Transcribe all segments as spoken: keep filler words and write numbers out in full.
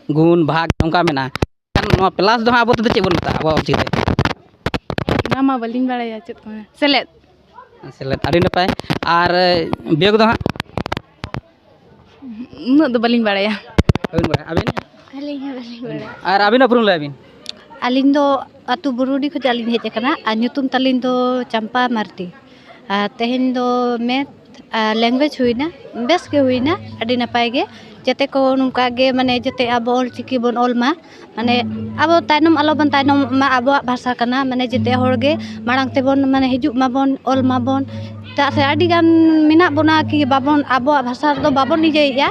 ᱜᱩᱱ, ᱵᱷᱟᱜᱽ, ᱱᱚᱝᱠᱟ ᱢᱮᱱᱟᱜᱼᱟ᱾ ᱱᱚᱣᱟ ᱯᱞᱟᱥ ᱫᱚ ᱦᱟᱸᱜ ᱟᱵᱚ ᱛᱮᱫᱚ ᱪᱮᱫ ᱵᱚᱱ ᱢᱮᱛᱟᱜᱼᱟ ᱟᱵᱚᱣᱟᱜ ᱚᱞᱪᱤᱠᱤ ᱛᱮ? ᱚᱱᱟ ᱢᱟ ᱵᱟᱹᱞᱤᱧ ᱵᱟᱲᱟᱭᱟ, ᱪᱮᱫ ᱠᱚ ᱢᱮᱱᱟ, ᱥᱮᱞᱮᱫ᱾ ᱥᱮᱞᱮᱫ, ᱟᱹᱰᱤ ᱱᱟᱯᱟᱭ᱾ ᱟᱨ ᱵᱤᱭᱳᱜᱽ ᱫᱚ ᱦᱟᱸᱜ? ᱩᱱᱟᱹᱜ ᱫᱚ ᱵᱟᱹᱞᱤᱧ ᱵᱟᱲᱟᱭᱟ᱾ ᱵᱟᱹᱵᱤᱱ ᱵᱟᱲᱟᱭᱟ? ᱟᱹᱵᱤᱱ? ᱟᱹᱞᱤᱧ ᱦᱚᱸ ᱵᱟᱹᱞᱤᱧ ᱵᱟᱲᱟᱭᱟ᱾ ᱟᱨ ᱟᱹᱵᱤᱱᱟᱜ ᱩᱯᱨᱩᱢ ᱞᱟᱹᱭ ᱵᱤᱱ? ᱟᱹᱞᱤᱧ ᱫᱚ ᱟᱹᱛᱩ ᱵᱩᱨᱩᱰᱤ ᱠᱷᱚᱱᱟᱜ ᱞᱤᱧ ᱦᱮᱡ ᱟᱠᱟᱱᱟ ᱟᱨ ᱧᱩᱛᱩᱢ ᱛᱟᱹᱞᱤᱧ ᱫᱚ ᱪᱟᱢᱯᱟ ᱢᱟᱨᱰᱤ᱾ ᱟᱨ ᱛᱮᱦᱮᱧ ᱫᱚ ᱢᱮᱛᱷ ᱟᱨ ᱞᱮᱝᱜᱩᱭᱮᱡᱽ ᱦᱩᱭᱱᱟ, ᱵᱮᱥ ᱜᱮ ᱦᱩᱭᱱᱟ, ᱟᱹᱰᱤ ᱱᱟᱯᱟᱭ ᱜᱮ᱾ ᱡᱟᱛᱮ ᱠᱚ ᱱᱚᱝᱠᱟ ᱜᱮ, ᱢᱟᱱᱮ, ᱡᱟᱛᱮ ᱟᱵᱚ ᱚᱞ ᱪᱤᱠᱤ ᱵᱚᱱ ᱚᱞ ᱢᱟ, ᱢᱟᱱᱮ, ᱟᱵᱚ ᱛᱟᱭᱱᱚᱢ ᱟᱞᱚ ᱵᱚᱱ ᱛᱟᱭᱱᱚᱢᱚᱜ ᱢᱟ, ᱟᱵᱚᱣᱟᱜ ᱵᱷᱟᱥᱟ ᱠᱟᱱᱟ, ᱢᱟᱱᱮ, ᱡᱟᱛᱮ ᱦᱚᱲ ᱜᱮ ᱢᱟᱲᱟᱝ ᱛᱮᱵᱚᱱ, ᱢᱟᱱᱮ, ᱦᱤᱡᱩᱜ ᱢᱟᱵᱚᱱ, ᱚᱞ ᱢᱟᱵᱚᱱ᱾ ᱪᱮᱫᱟᱜ ᱥᱮ ᱟᱹᱰᱤ ᱜᱟᱱ ᱢᱮᱱᱟᱜ ᱵᱚᱱᱟ ᱠᱤ ᱵᱟᱵᱚᱱ, ᱟᱵᱚᱣᱟᱜ ᱵᱷᱟᱥᱟ ᱨᱮᱫᱚ ᱵᱟᱵᱚᱱ ᱤᱭᱟᱹᱭᱮᱫᱼᱟ,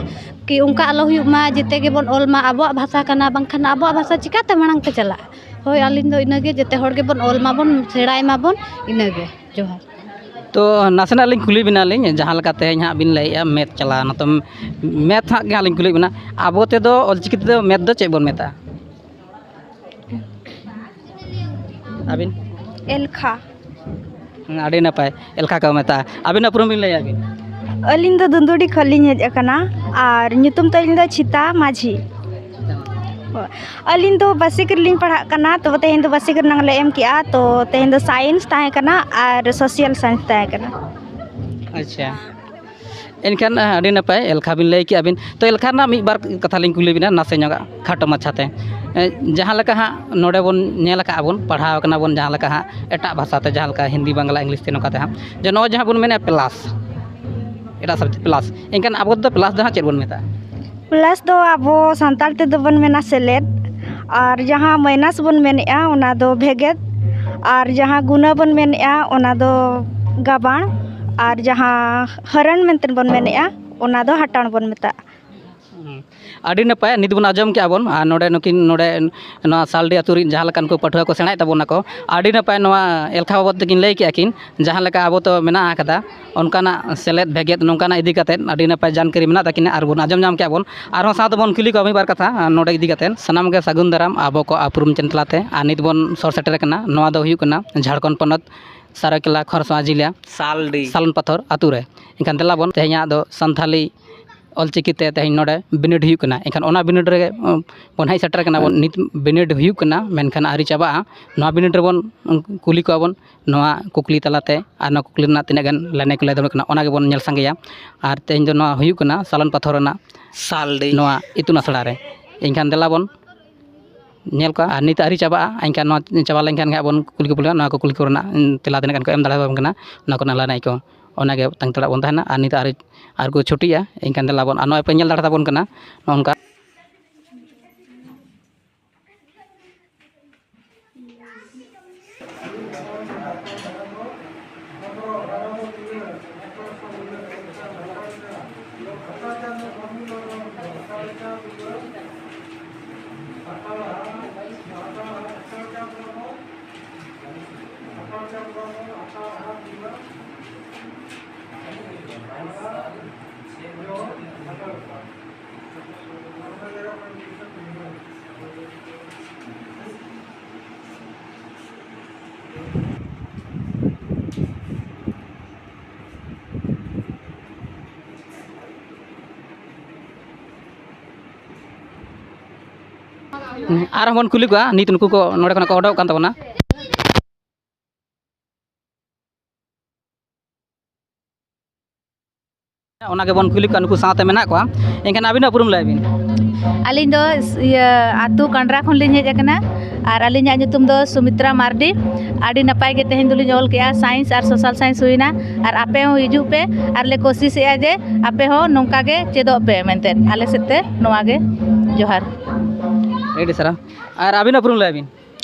ᱠᱤ ᱚᱱᱠᱟ ᱟᱞᱚ ᱦᱩᱭᱩᱜ ᱢᱟ, ᱡᱟᱛᱮ ᱜᱮᱵᱚᱱ ᱚᱞ ᱢᱟ, ᱟᱵᱚᱣᱟᱜ ᱵᱷᱟᱥᱟ ᱠᱟᱱᱟ, ᱵᱟᱝᱠᱷᱟᱱ ᱟᱵᱚᱣᱟᱜ ᱵᱷᱟᱥᱟ ᱪᱤᱠᱟᱹᱛᱮ ᱢᱟᱲᱟᱝ ᱛᱮ ᱪᱟᱞᱟᱜᱼᱟ? ᱦᱳᱭ, ᱟᱹᱞᱤᱧ ᱫᱚ ᱤᱱᱟᱹᱜᱮ, ᱡᱟᱛᱮ ᱦᱚᱲ ᱜᱮᱵᱚᱱ ᱚᱞ ᱢᱟᱵᱚᱱ, ᱥᱮᱬᱟᱭ ᱢᱟᱵᱚᱱ, ᱤᱱᱟᱹᱜᱮ᱾ ᱡᱚᱦᱟᱨ᱾ ᱛᱚ, ᱱᱟᱥᱮᱱᱟᱜ ᱞᱤᱧ ᱠᱩᱞᱤ ᱵᱮᱱᱟ ᱞᱤᱧ, ᱡᱟᱦᱟᱸ ᱞᱮᱠᱟ ᱛᱮᱦᱮᱧ ᱦᱟᱸᱜ ᱵᱤᱱ ᱞᱟᱹᱭᱮᱫᱼᱟ ᱢᱮᱛᱷ ᱪᱟᱞᱟᱣᱱᱟ, ᱛᱚ ᱢᱮᱛᱷ ᱦᱟᱸᱜ ᱜᱮ ᱦᱟᱸᱜ ᱞᱤᱧ ᱠᱩᱞᱤᱭᱮᱫ ᱵᱮᱱᱟ, ᱟᱵᱚ ᱛᱮᱫᱚ ᱚᱞᱪᱤᱠᱤ ᱛᱮᱫᱚ ᱢᱮᱛᱷ ᱫᱚ ᱪᱮᱫ ᱵᱚᱱ ᱢᱮᱛᱟᱜᱼᱟ? ᱟᱹᱵᱤᱱ? ᱮᱞᱠᱷᱟ᱾ ᱦᱮᱸ, ᱟᱹᱰᱤ ᱱᱟᱯᱟᱭ, ᱮᱞᱠᱷᱟ ᱠᱚ ᱢᱮᱛᱟᱜᱼᱟ᱾ ᱟᱹᱵᱤᱱᱟᱜ ᱩᱯᱨᱩᱢ ᱵᱤᱱ ᱞᱟᱹᱭᱟ ᱵᱤᱱ? ᱟᱹᱞᱤᱧ ᱫᱚ ᱫᱩᱸᱫᱩᱰᱤ ᱠᱷᱚᱱ ᱞᱤᱧ ᱦᱮᱡ ᱟᱠᱟᱱᱟ ᱟᱨ ᱧᱩᱛᱩᱢ ᱛᱟᱹᱞᱤᱧ ᱫᱚ ᱪᱷᱤᱛᱟ ᱢᱟᱹᱡᱷᱤ᱾ ᱟᱹᱞᱤᱧ ᱫᱚ ᱵᱟᱥᱤᱠ ᱨᱮᱞᱤᱧ ᱯᱟᱲᱦᱟᱜ ᱠᱟᱱᱟ, ᱛᱚᱵᱮ ᱛᱮᱦᱮᱧ ᱫᱚ ᱵᱟᱥᱤᱠ ᱨᱮᱱᱟᱝ ᱞᱮ ᱮᱢ ᱠᱮᱜᱼᱟ, ᱛᱚ ᱛᱮᱦᱮᱧ ᱫᱚ ᱥᱟᱭᱮᱱᱥ ᱛᱟᱦᱮᱸ ᱠᱟᱱᱟ ᱟᱨ ᱥᱳᱥᱟᱞ ᱥᱟᱭᱮᱱᱥ ᱛᱟᱦᱮᱸ ᱠᱟᱱᱟ᱾ ᱟᱪᱪᱷᱟ, ᱮᱱᱠᱷᱟᱱ ᱟᱹᱰᱤ ᱱᱟᱯᱟᱭ, ᱮᱞᱠᱷᱟ ᱵᱤᱱ ᱞᱟᱹᱭ ᱠᱮᱜᱼᱟ ᱵᱤᱱ, ᱛᱚ ᱮᱞᱠᱷᱟ ᱨᱮᱱᱟᱜ ᱢᱤᱫ ᱵᱟᱨ ᱠᱟᱛᱷᱟ ᱞᱤᱧ ᱠᱩᱞᱤ ᱵᱤᱱᱟ, ᱱᱟᱥᱮ ᱧᱚᱜᱟᱜ ᱠᱷᱟᱴᱚ ᱢᱟᱪᱷᱟᱛᱮ᱾ ᱡᱟᱦᱟᱸ ᱞᱮᱠᱟ ᱦᱟᱸᱜ ᱱᱚᱰᱮ ᱵᱚᱱ ᱧᱮᱞ ᱟᱠᱟᱜᱼᱟ ᱵᱚᱱ, ᱯᱟᱲᱦᱟᱣ ᱠᱟᱱᱟ ᱵᱚᱱ ᱡᱟᱦᱟᱸ ᱞᱮᱠᱟ ᱦᱟᱸᱜ ᱮᱴᱟᱜ ᱵᱷᱟᱥᱟᱛᱮ, ᱡᱟᱦᱟᱸ ᱞᱮᱠᱟ ᱦᱤᱱᱫᱤ, ᱵᱟᱝᱞᱟ, ᱤᱝᱞᱤᱥ ᱛᱮ, ᱱᱚᱝᱠᱟ ᱛᱮ ᱦᱟᱸᱜ, ᱡᱮ ᱱᱚᱜᱼᱚᱭ ᱡᱟᱦᱟᱸ ᱵᱚᱱ ᱢᱮᱱᱮᱫᱼᱟ ᱯᱞᱟᱥ, ᱮᱴᱟᱜ ᱥᱟᱵᱡᱮᱠᱴ ᱯᱞᱟᱥ, ᱮᱱᱠᱷᱟᱱ ᱟᱵᱚ ᱫᱚ ᱯᱞᱟᱥ ᱫᱚ ᱦᱟᱸᱜ ᱪᱮᱫ ᱵᱚᱱ ᱢᱮᱛᱟᱜᱼᱟ? ᱯᱞᱟᱥ ᱫᱚ ᱟᱵᱚ ᱥᱟᱱᱛᱟᱲ ᱛᱮᱫᱚ ᱵᱚᱱ ᱢᱮᱱᱟ ᱥᱮᱞᱮᱫ, ᱟᱨ ᱡᱟᱦᱟᱸ ᱢᱟᱭᱱᱟᱥ ᱵᱚᱱ ᱢᱮᱱᱮᱫᱼᱟ, ᱚᱱᱟ ᱫᱚ ᱵᱷᱮᱜᱮᱫ, ᱟᱨ ᱡᱟᱦᱟᱸ ᱜᱩᱱᱟᱹ ᱵᱚᱱ ᱢᱮᱱᱮᱫᱼᱟ, ᱚᱱᱟ ᱫᱚ ᱜᱟᱵᱟᱬ, ᱟᱨ ᱡᱟᱦᱟᱸ ᱦᱟᱹᱨᱟᱹᱱ ᱢᱮᱱᱛᱮ ᱵᱚᱱ ᱢᱮᱱᱮᱫᱼᱟ, ᱚᱱᱟ ᱫᱚ ᱦᱟᱴᱟᱬ ᱵᱚᱱ ᱢᱮᱛᱟᱜᱼᱟ᱾ ᱦᱩᱸ᱾ ᱟᱹᱰᱤ ᱱᱟᱯᱟᱭ, ᱱᱤᱛ ᱵᱚᱱ ᱟᱸᱡᱚᱢ ᱠᱮᱜᱼᱟ ᱵᱚᱱ, ᱟᱨ ᱱᱚᱰᱮ ᱱᱩᱠᱤᱱ, ᱱᱚᱰᱮ ᱱᱚᱣᱟ ᱥᱟᱞᱰᱤ ᱟᱹᱛᱩ ᱨᱤᱱ ᱡᱟᱦᱟᱸ ᱞᱮᱠᱟᱱ ᱠᱚ ᱯᱟᱹᱴᱷᱩᱣᱟᱹ ᱠᱚ ᱥᱮᱬᱟᱭᱮᱫ ᱛᱟᱵᱚᱱᱟ ᱠᱚ, ᱟᱹᱰᱤ ᱱᱟᱯᱟᱭ ᱱᱚᱣᱟ ᱮᱞᱠᱷᱟ ᱵᱟᱵᱚᱫ ᱛᱮᱠᱤᱱ ᱞᱟᱹᱭ ᱠᱮᱜᱼᱟ ᱠᱤᱱ, ᱡᱟᱦᱟᱸ ᱞᱮᱠᱟ ᱟᱵᱚ ᱛᱚ ᱢᱮᱱᱟᱜ ᱟᱠᱟᱫᱟ ᱚᱱᱠᱟᱱᱟᱜ ᱥᱮᱞᱮᱫ ᱵᱷᱮᱜᱮᱫ ᱱᱚᱝᱠᱟᱱᱟᱜ ᱤᱫᱤ ᱠᱟᱛᱮᱫ ᱟᱹᱰᱤ ᱱᱟᱯᱟᱭ ᱡᱟᱱᱠᱟᱹᱨᱤ ᱢᱮᱱᱟᱜ ᱛᱟᱹᱠᱤᱱᱟ, ᱟᱨ ᱵᱚᱱ ᱟᱸᱡᱚᱢ ᱧᱟᱢ ᱠᱮᱜᱼᱟ ᱵᱚᱱ᱾ ᱟᱨᱦᱚᱸ ᱥᱟᱶ ᱛᱮᱵᱚᱱ ᱠᱩᱞᱤ ᱠᱚᱣᱟ ᱢᱤᱫ ᱵᱟᱨ ᱠᱟᱛᱷᱟ, ᱟᱨ ᱱᱚᱰᱮ ᱤᱫᱤ ᱠᱟᱛᱮᱫ ᱥᱟᱱᱟᱢ ᱜᱮ ᱥᱟᱹᱜᱩᱱ ᱫᱟᱨᱟᱢ ᱟᱵᱚ ᱠᱚ ᱩᱯᱨᱩᱢ ᱪᱮᱱᱮᱞ ᱛᱟᱞᱟᱛᱮ᱾ ᱟᱨ ᱱᱤᱛ ᱵᱚᱱ ᱥᱚᱨ ᱥᱮᱴᱮᱨ ᱟᱠᱟᱱᱟ, ᱱᱚᱣᱟ ᱫᱚ ᱦᱩᱭᱩᱜ ᱠᱟᱱᱟ ᱡᱷᱟᱲᱠᱷᱚᱸᱰ ᱯᱚᱱᱚᱛ ᱥᱟᱨᱟᱭᱠᱮᱞᱟ ᱠᱷᱚᱨᱥᱚᱶᱟ ᱡᱤᱞᱟ ᱥᱟᱞᱰᱤ᱾ ᱥᱟᱞᱚᱱ ᱯᱟᱛᱷᱚᱨ ᱟᱹᱛᱩ ᱨᱮ᱾ ᱮᱱᱠᱷᱟᱱ ᱫᱮᱞᱟ ᱵᱚᱱ ᱛᱮᱦᱮᱧᱟᱜ ᱫᱚ ᱥᱟᱱᱛᱷᱟᱞᱤ ᱚᱞᱪᱤᱠᱤ ᱛᱮ ᱛᱮᱦᱮᱧ ᱱᱚᱰᱮ ᱵᱤᱱᱤᱰ ᱦᱩᱭᱩᱜ ᱠᱟᱱᱟ, ᱮᱱᱠᱷᱟᱱ ᱚᱱᱟ ᱵᱤᱱᱤᱰ ᱨᱮ, ᱩᱸ, ᱵᱚᱱ ᱦᱮᱡ ᱥᱮᱴᱮᱨ ᱠᱟᱱᱟ ᱵᱚᱱ᱾ ᱱᱤᱛ ᱵᱤᱱᱤᱰ ᱦᱩᱭᱩᱜ ᱠᱟᱱᱟ, ᱢᱮᱱᱠᱷᱟᱱ ᱟᱹᱣᱨᱤ ᱪᱟᱵᱟᱜᱼᱟ᱾ ᱱᱚᱣᱟ ᱵᱤᱱᱤᱰ ᱨᱮᱵᱚᱱ, ᱩᱸ, ᱠᱩᱞᱤ ᱠᱚᱣᱟ ᱵᱚᱱ ᱱᱚᱣᱟ ᱠᱩᱠᱞᱤ ᱛᱟᱞᱟᱛᱮ, ᱟᱨ ᱱᱚᱣᱟ ᱠᱩᱠᱞᱤ ᱨᱮᱱᱟᱜ ᱛᱤᱱᱟᱹᱜ ᱜᱟᱱ ᱞᱟᱹᱱᱟᱹᱭ ᱠᱚ ᱞᱟᱹᱭ ᱫᱟᱲᱮᱭᱟᱜ ᱠᱟᱱᱟ, ᱚᱱᱟ ᱜᱮᱵᱚᱱ ᱧᱮᱞ ᱥᱟᱸᱜᱮᱭᱟ᱾ ᱟᱨ ᱛᱮᱦᱮᱧ ᱫᱚ ᱱᱚᱣᱟ ᱦᱩᱭᱩᱜ ᱠᱟᱱᱟ ᱥᱟᱞᱚᱱ ᱯᱟᱛᱷᱚᱨ ᱨᱮᱱᱟᱜ ᱥᱟᱞᱰᱤ ᱱᱚᱣᱟ ᱤᱛᱩᱱ ᱟᱥᱲᱟ ᱨᱮ᱾ ᱮᱱᱠᱷᱟᱱ ᱫᱮᱞᱟ ᱵᱚᱱ ᱧᱮᱞ ᱠᱚᱣᱟ᱾ ᱟᱨ ᱱᱤᱛ ᱟᱹᱣᱨᱤ ᱪᱟᱵᱟᱜᱼᱟ, ᱮᱱᱠᱷᱟᱱ ᱱᱚᱣᱟ ᱪᱟᱵᱟ ᱞᱮᱱᱠᱷᱟᱱ ᱜᱮ ᱦᱟᱸᱜ ᱵᱚᱱ ᱠᱩᱞᱤ ᱠᱚ ᱵᱚᱞᱮ, ᱱᱚᱣᱟ ᱠᱚ ᱠᱩᱞᱤ ᱠᱚᱨᱮᱱᱟᱜ, ᱩᱸ, ᱛᱮᱞᱟ ᱛᱤᱱᱟᱹᱜ ᱜᱟᱱ ᱠᱚ ᱮᱢ ᱫᱟᱲᱮᱭᱟᱵᱚᱱ ᱠᱟᱱᱟ, ᱱᱚᱣᱟ ᱠᱚᱨᱮᱱᱟᱜ ᱞᱟᱹᱱᱟᱹᱭ ᱠᱚ, ᱚᱱᱟ ᱜᱮ ᱛᱟᱝ ᱛᱟᱲᱟᱜ ᱵᱚᱱ ᱛᱟᱦᱮᱱᱟ᱾ ᱟᱨ ᱱᱤᱛ ᱟᱹᱣᱨᱤ, ᱟᱨ ᱠᱚ ᱪᱷᱩᱴᱤᱜᱼᱟ, ᱮᱱᱠᱷᱟᱱ ᱫᱮᱞᱟ ᱵᱚᱱ, ᱟᱨ ᱱᱚᱜᱼᱚᱭ ᱯᱮ ᱧᱮᱞ ᱫᱟᱲᱮ ᱛᱟᱵᱚᱱ ᱠᱟᱱᱟ ᱱᱚᱜᱼᱚ ᱱᱚᱝᱠᱟ᱾ ᱟᱨᱦᱚᱸ ᱵᱚᱱ ᱠᱩᱞᱤ ᱠᱚᱣᱟ, ᱱᱤᱛ ᱱᱩᱠᱩ ᱠᱚ ᱱᱚᱰᱮ ᱠᱷᱚᱱᱟᱜ ᱠᱚ ᱚᱰᱚᱠ ᱠᱟᱱ ᱛᱟᱵᱚᱱᱟ᱾ ᱚᱱᱟ ᱜᱮᱵᱚᱱ ᱠᱩᱞᱤ ᱠᱚᱣᱟ, ᱱᱩᱠᱩ ᱥᱟᱶᱛᱮ ᱢᱮᱱᱟᱜ ᱠᱚᱣᱟ᱾ ᱮᱱᱠᱷᱟᱱ ᱟᱹᱵᱤᱱᱟᱜ ᱩᱯᱨᱩᱢ ᱞᱟᱹᱭ ᱵᱤᱱ᱾ ᱟᱹᱞᱤᱧ ᱫᱚ ᱤᱭᱟᱹ ᱟᱹᱛᱩ ᱠᱟᱱᱰᱨᱟ ᱠᱷᱚᱱ ᱞᱤᱧ ᱦᱮᱡ ᱟᱠᱟᱱᱟ ᱟᱨ ᱟᱹᱞᱤᱧᱟᱜ ᱧᱩᱛᱩᱢ ᱫᱚ ᱥᱩᱢᱤᱛᱨᱟ ᱢᱟᱨᱰᱤ᱾ ᱟᱹᱰᱤ ᱱᱟᱯᱟᱭ ᱜᱮ ᱛᱮᱦᱮᱧ ᱫᱚᱞᱤᱧ ᱚᱞ ᱠᱮᱜᱼᱟ ᱥᱟᱭᱮᱱᱥ ᱟᱨ ᱥᱳᱥᱟᱞ ᱥᱟᱭᱮᱱᱥ ᱦᱩᱭᱱᱟ᱾ ᱟᱨ ᱟᱯᱮ ᱦᱚᱸ ᱦᱤᱡᱩᱜ ᱯᱮ ᱟᱨ ᱞᱮ ᱠᱳᱥᱤᱥᱮᱜᱼᱟ ᱡᱮ ᱟᱯᱮ ᱦᱚᱸ ᱱᱚᱝᱠᱟ ᱜᱮ ᱪᱮᱫᱚᱜ ᱯᱮ ᱢᱮᱱᱛᱮ᱾ ᱟᱞᱮ ᱥᱮᱫ ᱛᱮ ᱱᱚᱣᱟ ᱜᱮ ᱡᱚᱦᱟᱨ᱾ ᱟᱹᱰᱤ ᱥᱟᱨᱦᱟᱣ᱾ ᱟᱨ ᱟᱹᱵᱤᱱᱟᱜ ᱩᱯᱨᱩᱢ ᱞᱟᱹᱭ ᱵᱤᱱ᱾